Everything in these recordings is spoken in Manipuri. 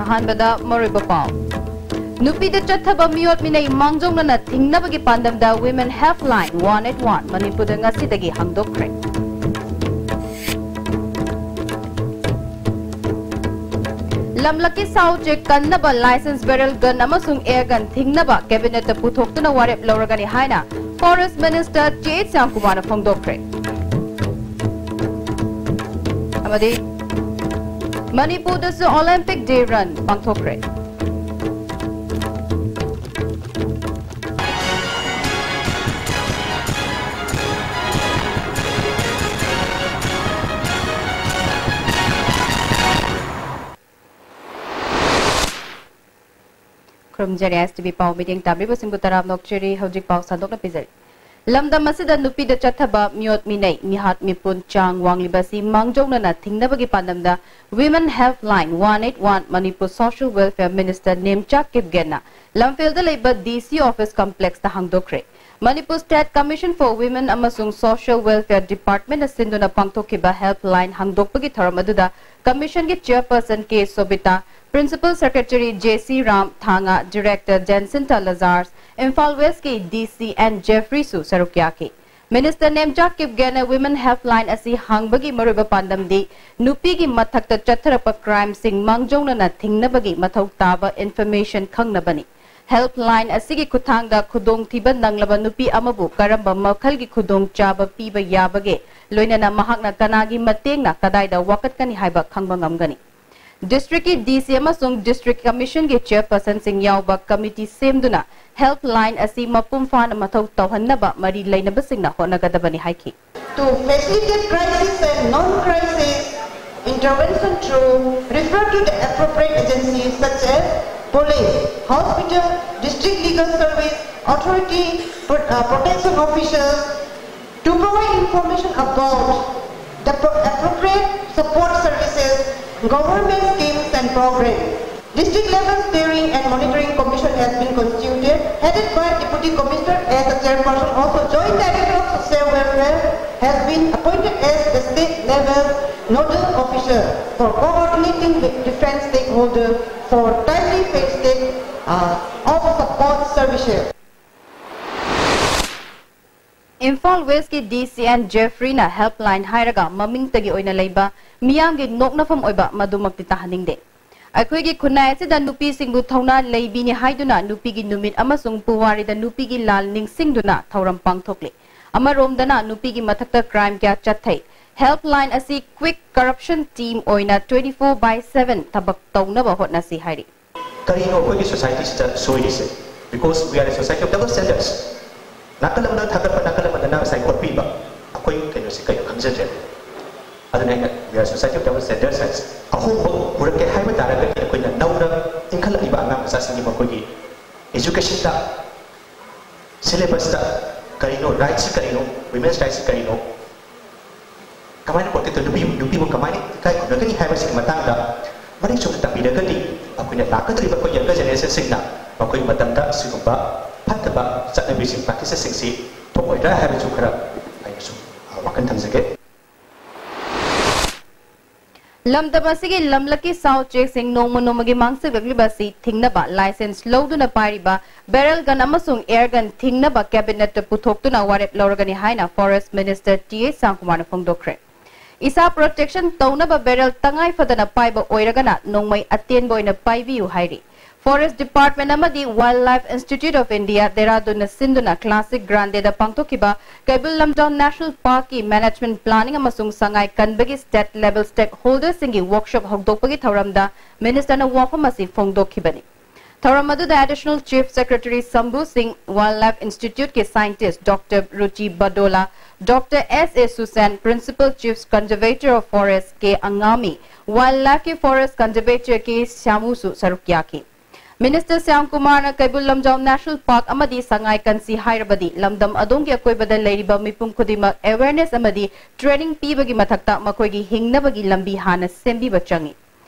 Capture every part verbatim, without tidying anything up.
ꯑꯍꯥꯟꯕꯗ ꯃꯔꯨꯑꯣꯏꯕ ꯄꯥꯎ꯫ ꯅꯨꯄꯤꯗ ꯆꯠꯊꯕ ꯃꯤꯑꯣꯠ ꯃꯤꯅꯩ ꯃꯥꯡꯖꯧꯅꯅ ꯊꯤꯡꯅꯕꯒꯤ ꯄꯥꯟꯗꯝꯗ Women Helpline one eight one ꯃꯅꯤꯄꯨꯔꯗ ꯉꯁꯤꯗꯒꯤ ꯍꯥꯡꯗꯣꯛꯈ꯭ꯔꯦ꯫ ꯂꯝꯂꯛꯀꯤ ꯁꯥ ꯎꯆꯦꯛ ꯀꯟꯅꯕ licensed barrel gun ꯑꯃꯁꯨꯡ air gun ꯊꯤꯡꯅꯕ cabinetꯇ ꯄꯨꯊꯣꯛꯇꯨꯅ ꯋꯥꯔꯦꯞ ꯂꯧꯔꯒꯅꯤ ꯍꯥꯏꯅ Forest Minister ꯇꯤ ꯑꯩꯆ ꯁ꯭ꯌꯥꯝꯀꯨꯃꯥꯔꯅ ꯐꯣꯡꯗꯣꯛꯈ꯭ꯔꯦ꯫ ꯑꯃꯗꯤ ꯃꯅꯤꯄꯨꯔꯗꯁꯨ Olympic Day Run ꯄꯥꯡꯊꯣꯛꯈ꯭ꯔꯦ꯫ ꯈꯨꯔꯨꯝꯖꯔꯤ, ꯑꯦꯁ ꯇꯤ ꯚꯤ ꯄꯥꯎ ꯃꯤꯠꯌꯦꯡ ꯇꯥꯕꯤꯕꯁꯤꯡꯕꯨ ꯇꯔꯥꯝꯅ ꯑꯣꯛꯆꯔꯤ꯫ ꯍꯧꯖꯤꯛ ꯄꯥꯎ ꯁꯟꯗꯣꯛꯅ ꯄꯤꯖꯔꯤ꯫ ꯂꯝꯗꯝ ꯑꯁꯤꯗ ꯅꯨꯄꯤꯗ ꯆꯠꯊꯕ ꯃꯤꯑꯣꯠ ꯃꯤꯅꯩ, ꯃꯤꯍꯥꯠ ꯃꯤꯄꯨꯟ ꯆꯥꯡ ꯋꯥꯡꯂꯤꯕ ꯑꯁꯤ ꯃꯥꯡꯖꯧꯅꯅ ꯊꯤꯡꯅꯕꯒꯤ ꯄꯥꯟꯗꯝꯗ Women Helpline one eight one Manipur Social Welfare Minister ꯅꯦꯝꯆꯥꯛ ꯀꯤꯞꯒꯦꯟꯅ ꯂꯝꯐꯦꯜꯗ ꯂꯩꯕ ꯗꯤ ꯁꯤ office complexꯇ ꯍꯥꯡꯗꯣꯛꯈ꯭ꯔꯦ꯫ Manipur State Commission for Women ꯑꯃꯁꯨꯡ Social Welfare Departmentꯅ ꯁꯤꯟꯗꯨꯅ ꯄꯥꯡꯊꯣꯛꯈꯤꯕ helpline ꯍꯥꯡꯗꯣꯛꯄꯒꯤ ꯊꯧꯔꯝ ꯑꯗꯨꯗ Commissionꯒꯤ Chairperson ꯀꯦ ꯁꯣꯕꯤꯇꯥ, Principal Secretary ꯖꯦ ꯁꯤ ꯔꯥꯝ ꯊꯥꯡꯉ, Director ꯖꯦꯟꯁꯤꯟꯇꯥ ꯂꯖꯥꯔꯁ, ꯏꯝꯐꯥꯜ Westꯀꯤ ꯗꯤ ꯁꯤ ꯑꯦꯟ ꯖꯦꯐ꯭ꯔꯤꯁꯨ ꯁꯔꯨꯛ ꯌꯥꯈꯤ꯫ Minister ꯅꯦꯝꯆꯥꯛ ꯀꯤꯞꯒꯦꯟꯅ Women Helpline ꯑꯁꯤ ꯍꯥꯡꯕꯒꯤ ꯃꯔꯨꯑꯣꯏꯕ ꯄꯥꯟꯗꯝꯗꯤ ꯅꯨꯄꯤꯒꯤ ꯃꯊꯛꯇ ꯆꯠꯊꯔꯛꯄ crimeꯁꯤꯡ ꯃꯥꯡꯖꯧꯅꯅ ꯊꯤꯡꯅꯕꯒꯤ ꯃꯊꯧ ꯇꯥꯕ information ꯈꯪꯅꯕꯅꯤ꯫ Helpline ꯑꯁꯤꯒꯤ ꯈꯨꯠꯊꯥꯡꯗ ꯈꯨꯗꯣꯡꯊꯤꯕ ꯅꯪꯂꯕ ꯅꯨꯄꯤ ꯑꯃꯕꯨ ꯀꯔꯝꯕ ꯃꯈꯜꯒꯤ ꯈꯨꯗꯣꯡꯆꯥꯕ ꯄꯤꯕ ꯌꯥꯕꯒꯦ, ꯂꯣꯏꯅꯅ ꯃꯍꯥꯛꯅ ꯀꯅꯥꯒꯤ ꯃꯇꯦꯡꯅ ꯀꯗꯥꯏꯗ ꯋꯥꯀꯠꯀꯅꯤ ꯍꯥꯏꯕ ꯈꯪꯕ ꯉꯝꯒꯅꯤ꯫ Districtꯀꯤ ꯗꯤ ꯁꯤ ꯑꯃꯁꯨꯡ District Commissionꯒꯤ Chairpersonꯁꯤꯡ ꯌꯥꯎꯕ committee ꯁꯦꯝꯗꯨꯅ Helpline ꯑꯁꯤ ꯃꯄꯨꯡ ꯐꯥꯅ ꯃꯊꯧ ꯇꯧꯍꯟꯅꯕ ꯃꯔꯤ ꯂꯩꯅꯕꯁꯤꯡꯅ ꯍꯣꯠꯅꯒꯗꯕꯅꯤ ꯍꯥꯏꯈꯤ꯫ To facilitate crisis and non-crisis intervention through refer to the appropriate agencies such as police, hospital, district legal service, authority, pro-, uh, protection officers, to provide information about the pro-, appropriate support services, government schemes and programs. District level steering and monitoring commission has been constituted, headed by Deputy Commissioner as a chairperson, also Joint Director of Social Welfare. has been appointed as the state level nodal officer for coordinating with different stakeholders for timely facilitation uh, of support services. Imphal ꯋꯦꯁꯀꯤ ꯗꯤ ꯁꯤ ꯑꯦꯟ ꯖꯦꯐ꯭ꯔꯤꯅ ꯍꯦꯜꯞꯂꯥꯏꯟ ꯍꯥꯏꯔꯒ ꯃꯃꯤꯡꯇꯒꯤ ꯑꯣꯏꯅ ꯂꯩꯕ ꯃꯤꯌꯥꯝꯒꯤ ꯅꯣꯛꯅꯐꯝ ꯑꯣꯏꯕ ꯃꯗꯨꯃꯛꯇꯤ ꯇꯥꯍꯟꯅꯤꯡꯗꯦ꯫ ꯑꯩꯈꯣꯏꯒꯤ ꯈꯨꯟꯅꯥꯏ ꯑꯁꯤꯗ ꯅꯨꯄꯤꯁꯤꯡꯕꯨ ꯊꯧꯅꯥ ꯂꯩꯕꯤꯅꯤ ꯍꯥꯏꯗꯨꯅ ꯅꯨꯄꯤꯒꯤ ꯅꯨꯃꯤꯠ ꯑꯃꯁꯨꯡ ꯄꯨꯋꯥꯔꯤꯗ ꯅꯨꯄꯤꯒꯤ ꯂꯥꯜ ꯅꯤꯡꯁꯤꯡꯗꯨꯅ ꯊꯧꯔꯝ ꯄꯥꯡꯊꯣꯛꯂꯤ꯫ ꯑꯃꯔꯣꯝꯗꯅ ꯅꯨꯄꯤꯒꯤ ꯃꯊꯛꯇ ꯀ꯭ꯔꯥꯏꯝ ꯀꯌꯥ ꯆꯠꯊꯩ꯫ ꯍꯦꯜꯞꯂꯥꯏꯟ ꯑꯁꯤ ꯀ꯭ꯋꯤꯛ ꯀꯔꯞꯁꯟ ꯇꯤꯝ ꯑꯣꯏꯅ twenty four by seven ꯊꯕꯛ ꯇꯧꯅꯕ ꯍꯣꯠꯅꯁꯤ ꯍꯥꯏꯔꯤ꯫ ꯀꯔꯤꯅꯣ ꯑꯩꯈꯣꯏꯒꯤ ꯁꯣꯁꯥꯏꯇꯤꯁꯤꯗ ꯁꯣꯏꯔꯤꯁꯦ? Because we are a society of double standards. ꯅꯥꯀꯜ ꯑꯃꯗ ꯊꯥꯒꯠꯄ, ꯅꯥꯀꯜ ꯑꯃꯗꯅ ꯉꯁꯥꯏ ꯈꯣꯠꯄꯤꯕ꯫ ꯑꯩꯈꯣꯏ ꯀꯩꯅꯣꯁꯤ ꯀꯩꯅꯣ ꯈꯪꯖꯗ꯭ꯔꯦ꯫ ꯑꯗꯨꯅ ꯑꯩꯅ we are society of double standards ꯍꯥꯏꯁꯦ꯫ ꯑꯍꯣꯡꯕ ꯄꯨꯔꯛꯀꯦ ꯍꯥꯏꯕ ꯇꯥꯔꯒꯗꯤ ꯑꯩꯈꯣꯏꯅ ꯅꯧꯅ ꯏꯟꯈꯠꯂꯛꯂꯤꯕ ꯑꯉꯥꯡ ꯃꯆꯥꯁꯤꯡꯒꯤ ꯃꯈꯣꯏꯒꯤ educationꯗ, syllabusꯇ ꯀꯔꯤꯅꯣ, rightꯁꯤ ꯀꯔꯤꯅꯣ, women's rightꯁꯤ ꯀꯔꯤꯅꯣ, ꯀꯃꯥꯏꯅ ꯄꯣꯠꯇꯨꯗ ꯅꯨꯄꯤ ꯅꯨꯄꯤꯕꯨ ꯀꯃꯥꯏꯅ ꯏꯀꯥꯏ ꯈꯨꯝꯅꯒꯅꯤ ꯍꯥꯏꯕꯁꯤꯒꯤ ꯃꯇꯥꯡꯗ ꯃꯔꯤꯛ ꯆꯨꯝꯅ ꯇꯝꯕꯤꯔꯒꯗꯤ ꯑꯩꯈꯣꯏꯅ ꯂꯥꯛꯀꯗꯧꯔꯤꯕ ꯑꯩꯈꯣꯏ younger generationꯁꯤꯡꯅ ꯃꯈꯣꯏꯒꯤ ꯃꯇꯝꯗ ꯁꯤꯒꯨꯝꯕ ꯐꯠꯇꯕ ꯆꯠꯅꯕꯤꯁꯤꯡ practicesꯁꯤꯡꯁꯤ ꯊꯣꯛꯑꯣꯏꯗ꯭ꯔꯥ ꯍꯥꯏꯕꯁꯨ ꯈꯔ ꯑꯩꯅꯁꯨ ꯋꯥꯈꯜ ꯊꯝꯖꯒꯦ꯫ ꯂꯝꯗꯝ ꯑꯁꯤꯒꯤ ꯂꯝꯂꯛꯀꯤ ꯁꯥ ꯎꯆꯦꯛꯁꯤꯡ ꯅꯣꯡꯃ ꯅꯣꯡꯃꯒꯤ ꯃꯥꯡꯁꯤꯜꯂꯛꯂꯤꯕ ꯑꯁꯤ ꯊꯤꯡꯅꯕ ꯂꯥꯏꯁꯦꯟꯁ ꯂꯧꯗꯨꯅ ꯄꯥꯏꯔꯤꯕ barrel gun ꯑꯃꯁꯨꯡ air gun ꯊꯤꯡꯅꯕ cabinetꯇ ꯄꯨꯊꯣꯛꯇꯨꯅ ꯋꯥꯔꯦꯞ ꯂꯧꯔꯒꯅꯤ ꯍꯥꯏꯅ Forest Minister ꯇꯤ ꯑꯦ ꯁ꯭ꯌꯥꯝꯀꯨꯃꯥꯔꯅ ꯐꯣꯡꯗꯣꯛꯈ꯭ꯔꯦ꯫ ꯏꯁꯥ protection ꯇꯧꯅꯕ barrel ꯇꯉꯥꯏ ꯐꯗꯅ ꯄꯥꯏꯕ ꯑꯣꯏꯔꯒꯅ ꯅꯣꯡꯃꯩ ꯑꯇꯦꯟꯕ ꯑꯣꯏꯅ ꯄꯥꯏꯕꯤꯌꯨ ꯍꯥꯏꯔꯤ꯫ Forest Department ꯑꯃꯗꯤ Wildlife Institute of India, ꯗꯦꯔꯥꯗꯨꯟꯅ ꯁꯤꯟꯗꯨꯅ Classic Grandeꯗ ꯄꯥꯡꯊꯣꯛꯈꯤꯕ Keibul Lamjao National Parkꯀꯤ management planning ꯑꯃꯁꯨꯡ ꯁꯉꯥꯏ ꯀꯟꯕꯒꯤ state level stakeholderꯁꯤꯡꯒꯤ workshop ꯍꯧꯗꯣꯛꯄꯒꯤ ꯊꯧꯔꯝꯗ ministerꯅ ꯋꯥꯐꯝ ꯑꯁꯤ ꯐꯣꯡꯗꯣꯛꯈꯤꯕꯅꯤ꯫ ꯊꯧꯔꯝ ꯑꯗꯨꯗ Additional Chief Secretary ꯁꯝꯕꯨ ꯁꯤꯡ, Wildlife Instituteꯀꯤ scientist Doctor Ruchi ꯕꯗꯣꯂꯥ, Doctor S A ꯁꯨꯁꯦꯟ, Principal Chief Conservator of Forest K ꯑꯉꯥꯃꯤ, Wildlifeꯀꯤ Forest Conservator ꯀꯦ ꯁ꯭ꯌꯥꯃꯨꯁꯨ ꯁꯔꯨꯛ ꯌꯥꯈꯤ꯫ Minister ꯁ꯭ꯌꯥꯝꯀꯨꯃꯥꯔꯅ Keibul Lamjao National Park ꯑꯃꯗꯤ ꯁꯉꯥꯏ ꯀꯟꯁꯤ ꯍꯥꯏꯔꯕꯗꯤ ꯂꯝꯗꯝ ꯑꯗꯣꯝꯒꯤ ꯑꯀꯣꯏꯕꯗ ꯂꯩꯔꯤꯕ ꯃꯤꯄꯨꯝ ꯈꯨꯗꯤꯡꯃꯛ awareness ꯑꯃꯗꯤ training ꯄꯤꯕꯒꯤ ꯃꯊꯛꯇ ꯃꯈꯣꯏꯒꯤ ꯍꯤꯡꯅꯕꯒꯤ ꯂꯝꯕꯤ ꯍꯥꯟꯅ ꯁꯦꯝꯕꯤꯕ ꯆꯪꯏ꯫